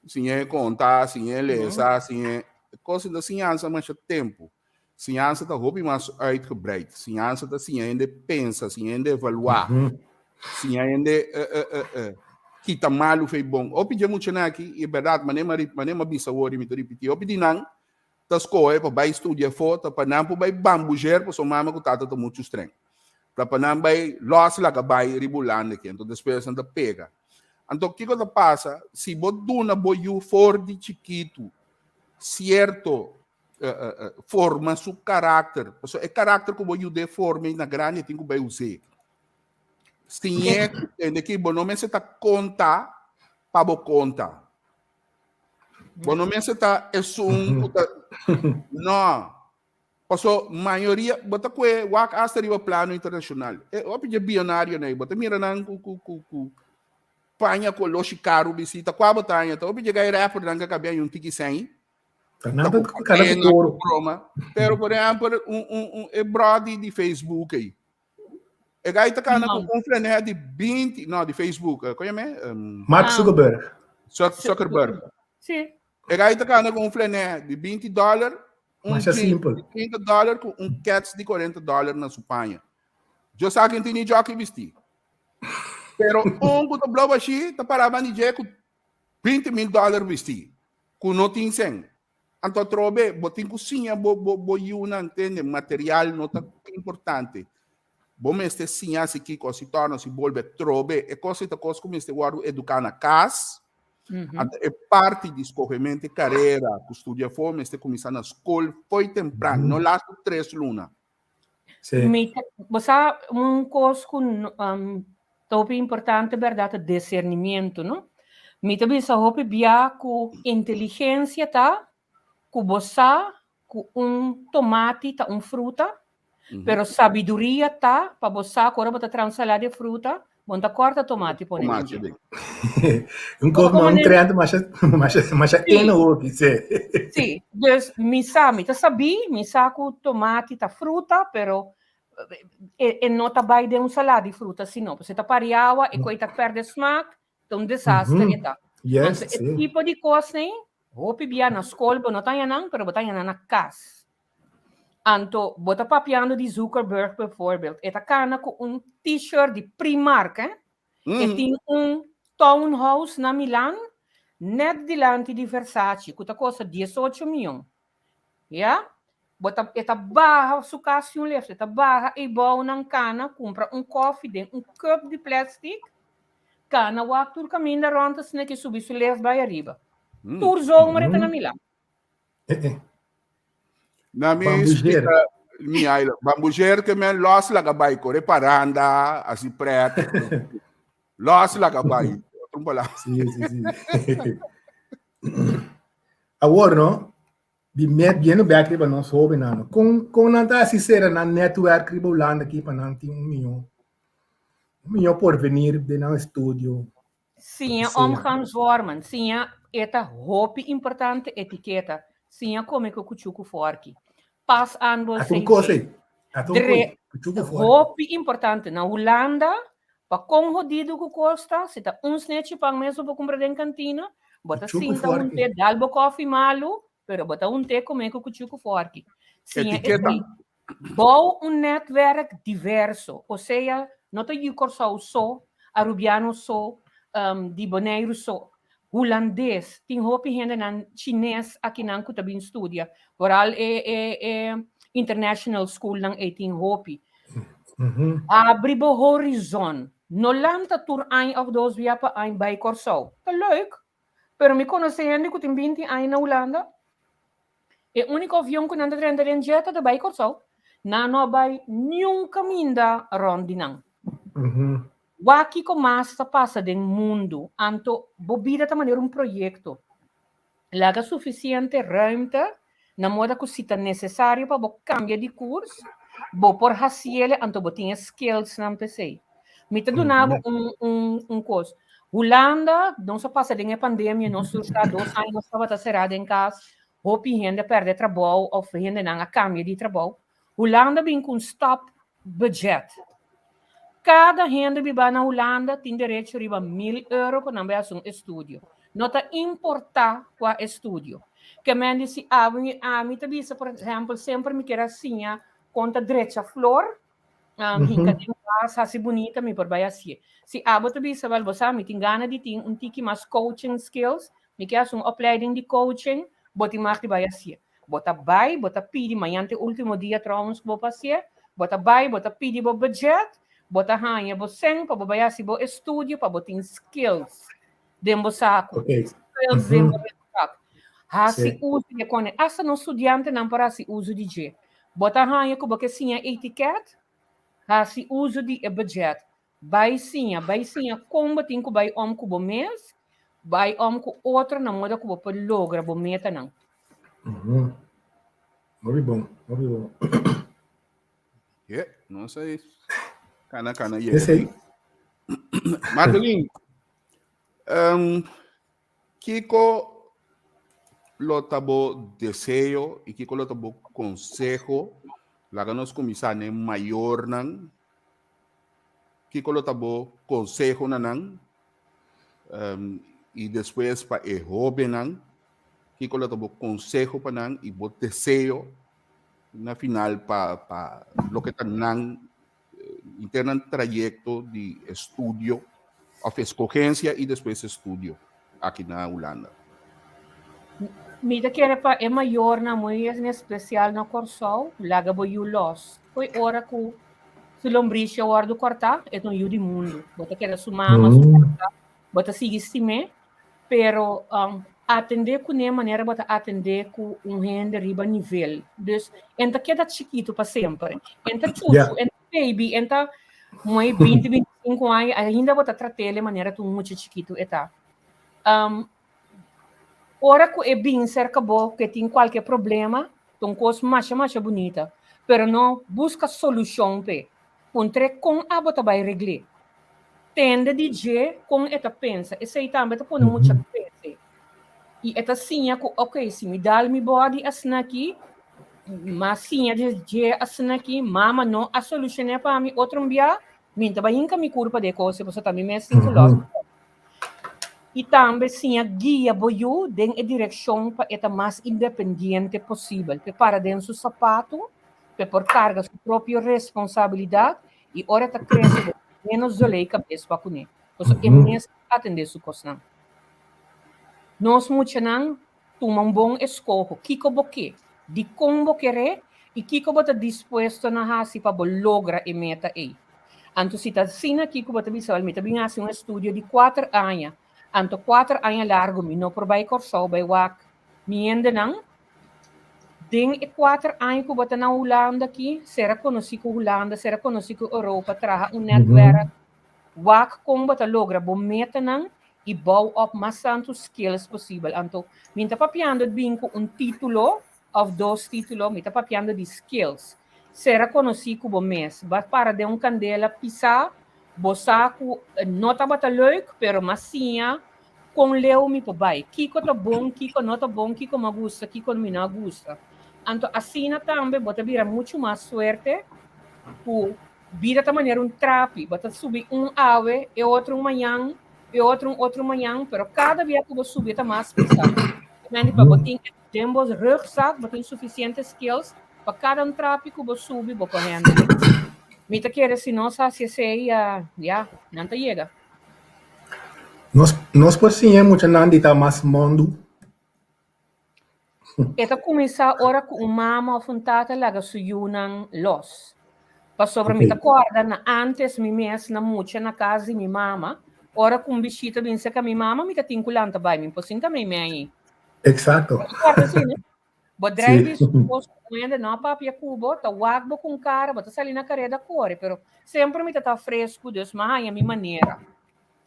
Siñ'é konta, siñ'é lesa, siñ'é kos ta siñansa masha tempu. Siñansa ta hopi mas uitgebreid. Siñansa ta siña hende pensa, siña hende evaluá, siña hende kita malu fei bon. Hopi dje muchanan aki, i e bèrdat, manera mi a manera mi a bisa awor i mi ta ripití, hopi di nan ta skohe pa bai studia afó ta pa nan por bai bambujer pasobra mama ku tata ta muchu streng. Ta pa nan bai lòs laga bai riba Hulanda aki, anto despues nan ta pega. Anto kiko ta pasa si bo duna bo yu for di chikitu sierto forma su karakter, pasobra e karakter ku bo yud'é forma na grandi e tin ku bai us'é. Siñ'é ku tende ki bo no mester ta konta pa bo konta. Bo no mester ta esun ku ta no. Paso mayoria bo ta kue wak hasta riba plano internashonal. E hopi dje bionarionan ei bo ta mira nan ku ku ku ku paña koloshi karu bisti. Ta kua bo ta haña? Ta hopi dje gai rappernan ka kabia un tiki sèn. Ta nan ta kana ku oro. Broma. Pero por ehèmpel un un un e bròdi di Facebook ei. E gai ta kana ku un flanè di 20, no di Facebook, kon yam'é? Mark Zuckerberg. Zuckerberg. Si. E gai ta kana ku un flanè di 20 dòler Un Masha jeans simpel. di 30 dòler ku un kets di 40 dòler na su paña. Djo sa ken tin e jockey bistí. Pero un ku ta blou bashí ta pará banda di dje ku 20 mil dòler bistí, ku no tin sen. Anto atrobe bo tin ku siña bo bo bo yunan tende material no ta importante. Bo mester siña si kiko, si torna, si bolbe atrobe. E kos ei ta kos ku mester wòrdu eduká na kas. Anto e parti di skohemente karera ku studia afó mester kuminsá na skol fo'i tempran, no lastu tres luna. Sí. Mi ta, bo sa un kos ku um, ta hopi importante bèrdat ta discernimiento, no? Mi ta bisa hopi bia ku inteligensia ta ku bo sa ku un tomati ta un fruta, pero sabiduria ta pa bo sa ku ora bo ta traha un salada di fruta, bo no ta kòrta tomati pone den Tomati dje. den. Un kos Como un manera- trend masha masha masha Sí. eno hopi, sí. Sí, dus mi sa, mi ta sabí, mi sa ku tomati ta fruta, pero e, e no ta bai den un salada di fruta sino, pasobra e ta pari awa, e koi ta pèrdè smaak, ta un desaster e ta. Yes, Anto e sí. tipo di kosnan Hopi bia na skol bo no ta haña nan, pero bo ta haña nan na kas. Anto bo ta papiando di Zuckerberg bijvoorbeeld. E ta kana ku un t-shirt di Primark, hè? E tin un townhouse na Milan, net dilanti di Versace, ku ta kosta 18 mion. Ya? Bo ta, e ta baha su kas sin un lift, e ta baha eibou nan kana kumpra un koffie den un cup di plastic, kana wak tur kaminda rònt asina ke subi su lift bai ariba. Tur zomer e ta na Milan. Na mi Bambujer. splika mi aila. Bambujer ke men los laga bai kore paranda, asi pret. Los laga bai. Otro palabra. Sí, sí, sí. Awor no, di met biendo bek riba nos hobennan no, kon kon nan ta hasi sera nan netwerk riba Hulanda aki pa nan tin un mihó un mihó porvenir den nan estudio? Siña Siña. omgangsvormen, siña e ta hopi importante etiketa, siña kome ku kuchu ku fòrki. Pas aan bo Ata un CV. kos ei, ata un Dre kos, kuchu ku fòrki. hopi importante. Na Hulanda Pa kon hodido ku kosta, si ta un snechi pan mes bo por kumpra den kantina, bo ta Kuchu ku sinta un fòrki. te, dal bo kòfi malu, pero bo ta un te kome ku kuchu ku fòrki. Siña Etiketa. esei. Bou un netwerk diverso, o sea, no ta yu Kòrsou so, Arubiano so, di Boneiru so, Hulandes, tin hopi hendenan Chines akinan ku ta bin studia, vooral e e e international schoolnan ei tin hopi. Abri bo horizon, no lanta tur aña òf dos bia pa aña bai Kòrsou. Ta leuk, pero mi konosé hende ku tin binti aña na Hulanda, E úniko avion ku nan ta drenta den dje ta bai Kòrsou. Nan no a bai niun kaminda rònt di nan. Wak kiko mas ta pasa den mundu. Anto bo bida ta manera un proyekto. Laga sufisiente ruimte na moda ku si ta nesesario pa bo kambia di kurs, bo por hasiele anto bo tin e skillsnan p'esei. Mi ta duna bo un un un kos. Hulanda, nos a pasa den e pandemia, nos tur sa dos aña nos tabata será den kas, hopi hende a pèrdè trabou òf hendenan a kambia di trabou. Hulanda bin ku un stop budget. Kada hende bibá na Hulanda tin derecho riba mil euro pa nan bai hasi un estudio. No ta importá kua estudio. Ke men di si ami ami ta bisa por ehèmpel semper mi kier a siña kon ta drecha flor, Hinka den vas, hasi bunita, mi por bai hasié. Si abo ta bisa, wèl, bo sa, mi tin gana di tin un tiki mas coaching skills, mi ke hasi un opleiding di coaching, bo tin mag di bai hasié. Bo ta bai, bo ta pidi, mañan ta e último dia trouwens ku bo por hasié, bo ta bai, bo ta pidi bo budget, bo ta haña bo sèn pa bo bai hasi bo estudio, pa bo tin skills den bo saku, skills den bo rugzak. Hasi uso di e kone. Asta nos studiantenan por hasi uso di dje. Bo ta haña ku bo ke siña etiket? Hasi uso di e budget. Bai siña, bai siña kon bo tin ku bai om ku bo mes, bai om ku otro na moda ku bo por logra bo metanan. Hopi bon, hopi bon. Yeah, no sé. Kana kana yega. Esei. Marcelin, Kiko lo ta bo deseo i kiko lo ta bo konseho? Laga nos kuminsá n'e mayornan. Kiko lo ta bo konseho na nan? I despues pa e hóbennan, kiko lo ta bo konseho pa nan i bo deseo na final pa pa loke ta nan Inter nan trayecto di estudio of escogencia y despues estudio aki na Hulanda. Mi ta kere pa e mayornan, muy en especial na Kòrsou, laga bo yu lòs. Fo'i ora ku su lombrishi a wòrdu kòrtá, e ta un yu di mundu. Bo ta keda su mama, su tata, bo ta sigui stim'é, pero atendé kuné manera bo ta atendé ku un hende riba nivel. Dus en ta keda chikitu pa semper. En ta chuchu, en ta baby, en ta mooi binti, bintisinku aña, ainda bo ta trat'é manera ta un mucha chikitu e ta. Ora ku e bin serka bo ku e tin kualke problema, ta un kos masha masha bunita, pero no buska solushon p'e. Puntr'é kon abo ta bai regl'é. Tende di dje kon e ta pensa. Esei tambe ta pone mucha krese. I e ta siña ku, ok, si mi dal mi bòdi asina aki, m'a siña di dje asina aki, mama no a solushoné pa mi otro un bia, mi no ta bai hinka mi kurpa den e kos ei pasobra ta mi mes tin ku lòs. I tambe siña guia bo yu den e direkshon pa e ta mas independiente posibel, p'e para den su sapatu, p'e por karga su propio responsabilidat i ora e ta krese bo tin ménos dolé kabes pa kuné, pasobra e mes ta atendé su kosnan. Nos muchanan tuma un bon eskoho, kiko bo ke, dikon bo ker'é i kiko bo ta dispuesto na hasi pa bo logra e meta ei. Anto si ta asina kiko bo ta bisa, wèl mi ta bin hasi un estudio di kuater aña, anto kuater aña largu mi no por bai Kòrsou bai wak mi hendenan. Den e kuater aña ku bo ta na Hulanda aki, sera konosí ku Hulanda, sera konosí ku Europa, traha un nètwèrk, Wak kon bo ta logra bo metanan i bou op mas tantu skills posibel. Anto, mi ta papiando di bin ku un título òf dos título, mi ta papiando di skills. Sera konosí ku bo mes. Ba para den un kandela pisá, bo sa ku no tabata leuk, pero m'a siña kon leu mi por bai. Kiko ta bon, kiko no ta bon, kiko m'a gusta, kiko mi no a gusta. Anto asina tambe bo ta bira muchu mas suerte ku Bida ta manera un trapi, bo ta subi un awe, e otro un mañan, e otro un otro mañan, pero kada bia ku bo subi e ta mas pisá. Mende pa bo tin den bo rugzak, bo tin sufisiente skills. Pa kada un trapi ku bo subi bo por handle. Mi ta kere si nos hasi esei ya, ya, nan ta yega. Nos, nos por siña e muchanan di ta mas mondu. E ta kuminsá ora ku un mama òf un tata laga su yunan lòs. Pasobra mi ta kòrda na ántes mi mes na mucha na kas di mi mama, ora ku un bishita bin serka mi mama mi ta tin ku lanta bai, mi por sinta meimei ei. Eksakto. Bo ta kòrda asina? Bo drei di su kos ku hende no a papia ku bo, ta wak bo ku un kara, bo ta sali na kareda kore, pero semper mi ta ta fresku, dus mi a haña mi manera.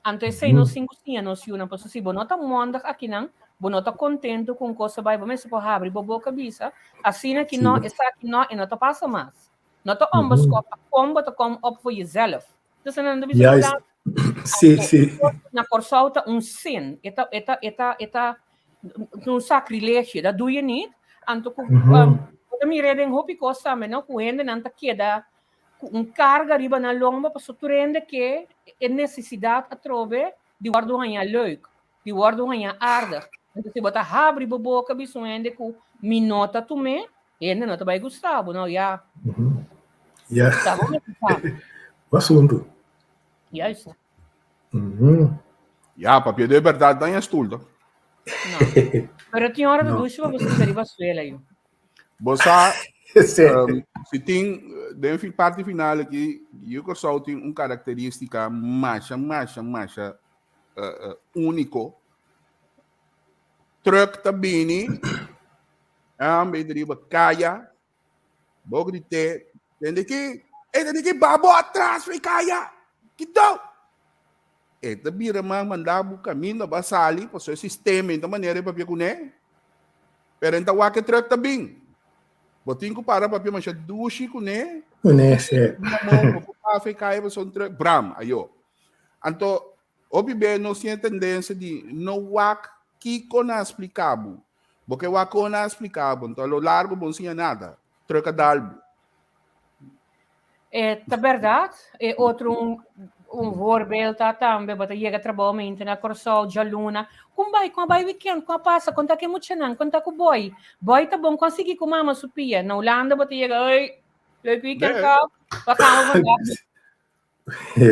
Anto esei nos tin ku siña nos yunan, pasobra si bo no ta mondig akinan, bo no ta kontentu ku un kos a bai, bo mester por habri bo boka bisa, asina ki no, esaki no, e no ta pasa mas. No ta onbeskòp, a kon bo ta kom op voor jezelf. Dus nan ta bisa Juist. Sí, sí. Na Kòrsou ta un sin, e ta, e ta, e ta, e ta un sakrilegio, dat doe je niet. Anto ku, bo ta mira den hopi kos tambe, no, ku hendenan ta keda ku un karga riba nan lomba pasobra tur hende ke e nesesidat atrobe di wòrdu haña leuk, di wòrdu haña aardig. Entonces si bo ta habri bo boka bisa un hende ku mi no ta tum'é, hende no ta bai gusta bo, no ya. Ya. Ta bo mester sa. Bo asuntu. Juist. Ya, papia de berdad daña stoel to. No. Pero tin ora ta dushi pa bo sinta riba suela yu. Bo sa, Sí. si tin, den fi, parti final aki, Yu Kòrsou tin un karakterístika masha, masha, masha eh, eh, úniko. Truck ta bini, aan bij riba kaya, bo grité, tende ki, e tende ki babo atras fi kaya, kito! E ta bira man manda bo kaminda ba sali, pasobra e sistema e ta manera e papia kuné. Pero en ta wak e truck ta bin. Bo tin ku para papia masha dushi kuné. Kuné, sí. Bo por kafe kai pasobra un truck, bram, ayo. Anto, hopi be nos tin e tendensia di no wak kiko nan a splika bo. Bo ke wak kon nan a splika bo, anto a lo largo bo no siña nada. Truck a dal bo. E ta berdad. E otro un, un voorbeeld ta tambe, bo ta yega trabou mente na Kòrsou, djaluna. Kon bai, kon a bai weekend, kon a pasa, kon ta ku e muchanan, kon ta ku boy. Boy ta bon, kon a sigui ku mama su pia. Na Hulanda bo ta yega, ey, leuk weekend Nee. gehad, wat gaan we vandaag doen?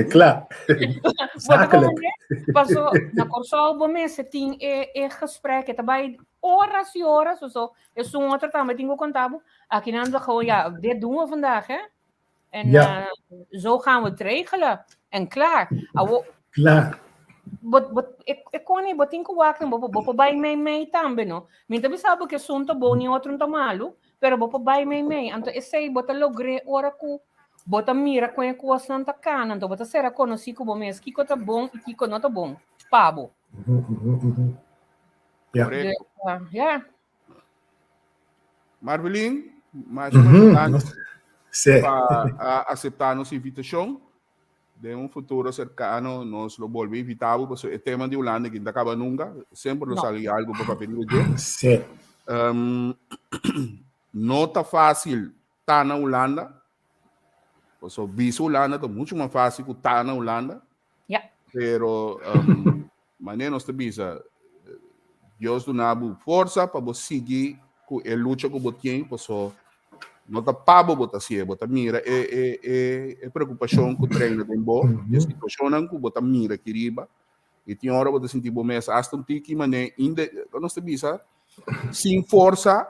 Klaar. Bo ta Zakelijk. comprende? Paso, na Kòrsou bo mester tin e, e gesprek, e ta bai horas y horas, so, esun otro tambe tin ku konta bo. Aki nan ta gewoon, ja, dit doen we vandaag, hè. En Ja. eh, zo gaan we het regelen. En klaar. Awo, Klaar. bo, bo, e, e koni, bo tin ku wak, bo, bo, bo por bai mei mei tambe, no? Mi ta bisa bo ku esun ta bon i otro ta malu, pero bo por bai mei mei. Anto esei bo ta logr'é ora ku bo ta mira kon e kosnan ta kana, anto bo ta sera konosí ku bo mes kiko ta bon i kiko no ta bon pa bo. Ja. Correcto. Dus, ja. Marvelin, masha masha danki Sí. pa a acepta nos invitacion. Den un futuro cercano nos lo bolbe invita bo, pasobra e tema di Hulanda aki no ta caba nunca. Semper lo No. sali algo pa papia riba dje. Sí. No ta fácil ta na Hulanda. Pasobra bisa Hulanda ta mucho mas fácil ku ta na Hulanda. Ja. Pero manera nos ta bisa, Dios duna bo forsa pa bo sigui ku e lucha ku bo tin, pasobra no ta pa bo bo ta hasié, bo ta mira e e e e preokupashon ku traina den bo, e situashonnan ku bo ta mira aki riba, i tin ora bo ta sinti bo mes asta un tiki manera inde, nos ta bisa, sin forsa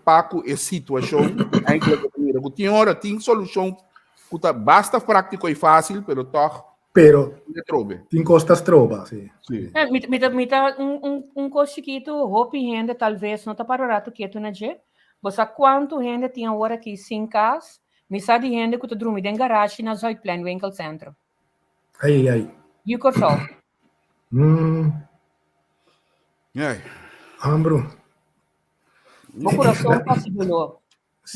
pa ku e situashon, eindelijk bo ta mira ku tin ora tin solushon ku ta basta práktiko i fásil, pero tòg Pero tin trobe. Tin kos ta stroba, sí. Sí. Eh, mi, mi ta, mi ta un, un, un kos chikitu, hopi hende tal vez no ta para rato ketu na dje. Bo sa kuantu hende tin awor aki sin kas? Mi sa di hende ku ta drumi den garashi na Zuidplein winkelcentrum. Ai, ai, ai. Yu Kòrsou. Ai. Ambro. Bo kurason ta hasi doló.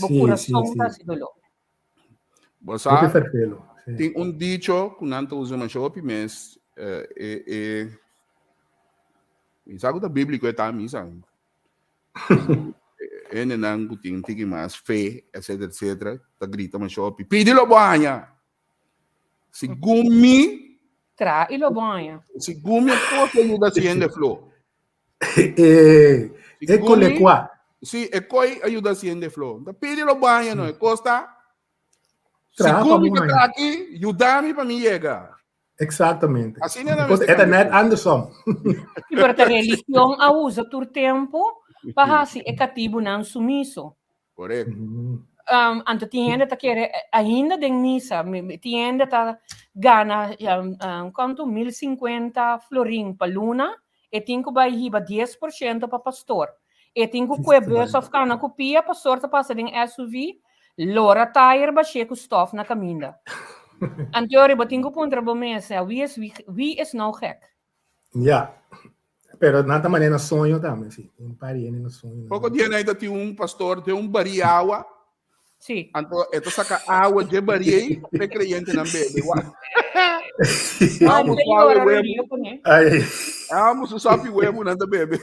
Bo Sí, sí, kurason sí. ta hasi doló. Bo sa, Hopi ferfelo. Sí. tin un dicho ku nan ta usa masha hopi mes, eh, e, e, mi sa ku ta bíbliko e ta, mi sa. Hendenan ku tin tiki mas fe, etcétera, etcétera, ta grita masha hopi, pidi lo bo haña! Segun mi, Tra i lo bo haña. segun mi e kos ta yuda hasi hende flo. Eh, Segun e mi, kwa. Si, e koi a yuda hende flo. Ta pidi lo baña no, e kosta. Traha Sigur pa mi ta baña. traha aki, yuda mi pa mi yega. Exactamente. Asina na Because mester e ta cambia. net andersom. Sí, pero ta religion a usa tur tempu pa hasi e katibunan sumiso. Correcto. Anto tin hende ta kere ainda den misa, tin hende ta gana kuantu 1050 florin pa luna, e tin ku bai hiba 10% pa pastor. E tin ku kue bus of kana ku pia, pastor ta pasa den SUV, lora tayer bashé ku stof na kaminda. Anto yori bo tin ku puntra bo mes, wie is wie is nou gek? Ja. Pero nan ta manera na soño tambe, sí. Un par di hende na soño. Poko dia na tin un pastor den un barí awa. Sí. Anto e ta saka awa dje barí ei pa e kreyentenan bebe. Wa. Ay, Amo mi ta suave yora webu. rio kuné. Ay. Amo su sapi webu nan ta bebe.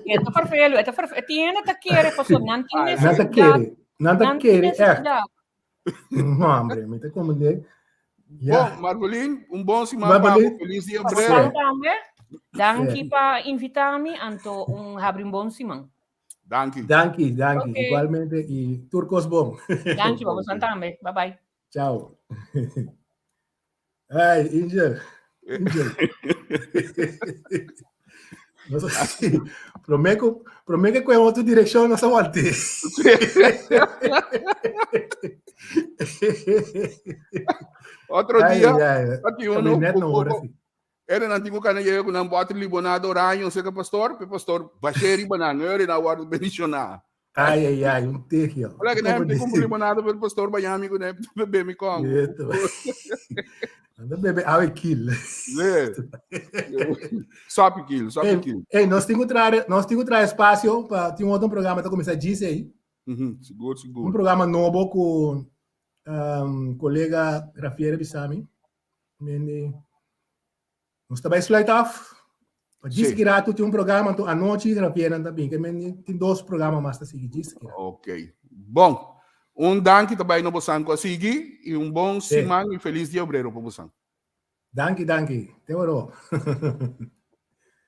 E ta fervelo, e ta fervelo. Tin hende ta kere pasobra nan tin Ay, Nan ta nesesidat. kere. Nan ta Nan tin kere echt. nesesidat. No, hombre, mi ta comprende. Ja. Bon, Marvelin, un bon siman pa Marvelin. bo. Feliz dia Pa obrero. bosan tambe. Danki Sí. pa invita mi, anto un habri un bon siman. Danki. Danki, danki. Ok. Igualmente y tur kos bon. Danki pa bosan tambe. Bye bye. Chao. Ay, Angel. Angel. Nos promé ku promé ke kue otro direkshon nos a walt'é. Otro Ay, dia, ay, ay. aqui Kami uno net no ora poco si. era nan tingo kana yega ku nan bote limonada oranje, seka pastor, pe pastor basheri banan, eri na wardo bendicionar. Ai, ai, ai, un tegio. Hola, que nem tem como limonada pelo pastor Miami que nem bebe mi com. Anda bebe awe kill. Sabe kill, sabe Ei, kill. ei, nos tin ku traer, nos tin ku traer espacio pa tin otro programa ta kuminsá djis ei. Sigur, Un sigur. programa nobo ku um, kolega Rafier Bisami. Mende Nos ta bai sluit af. Pa djis Sí. ki rato tin un programa, anto anochi Raviernan ta bin. Ke men tin dos programa mas ta sigui djis ki rato. Ok. Bon. Un danki ta bai na bosan ku a sigui i un bon Sí. siman i felis dia obrero pa bosan. Danki, danki. Te oro.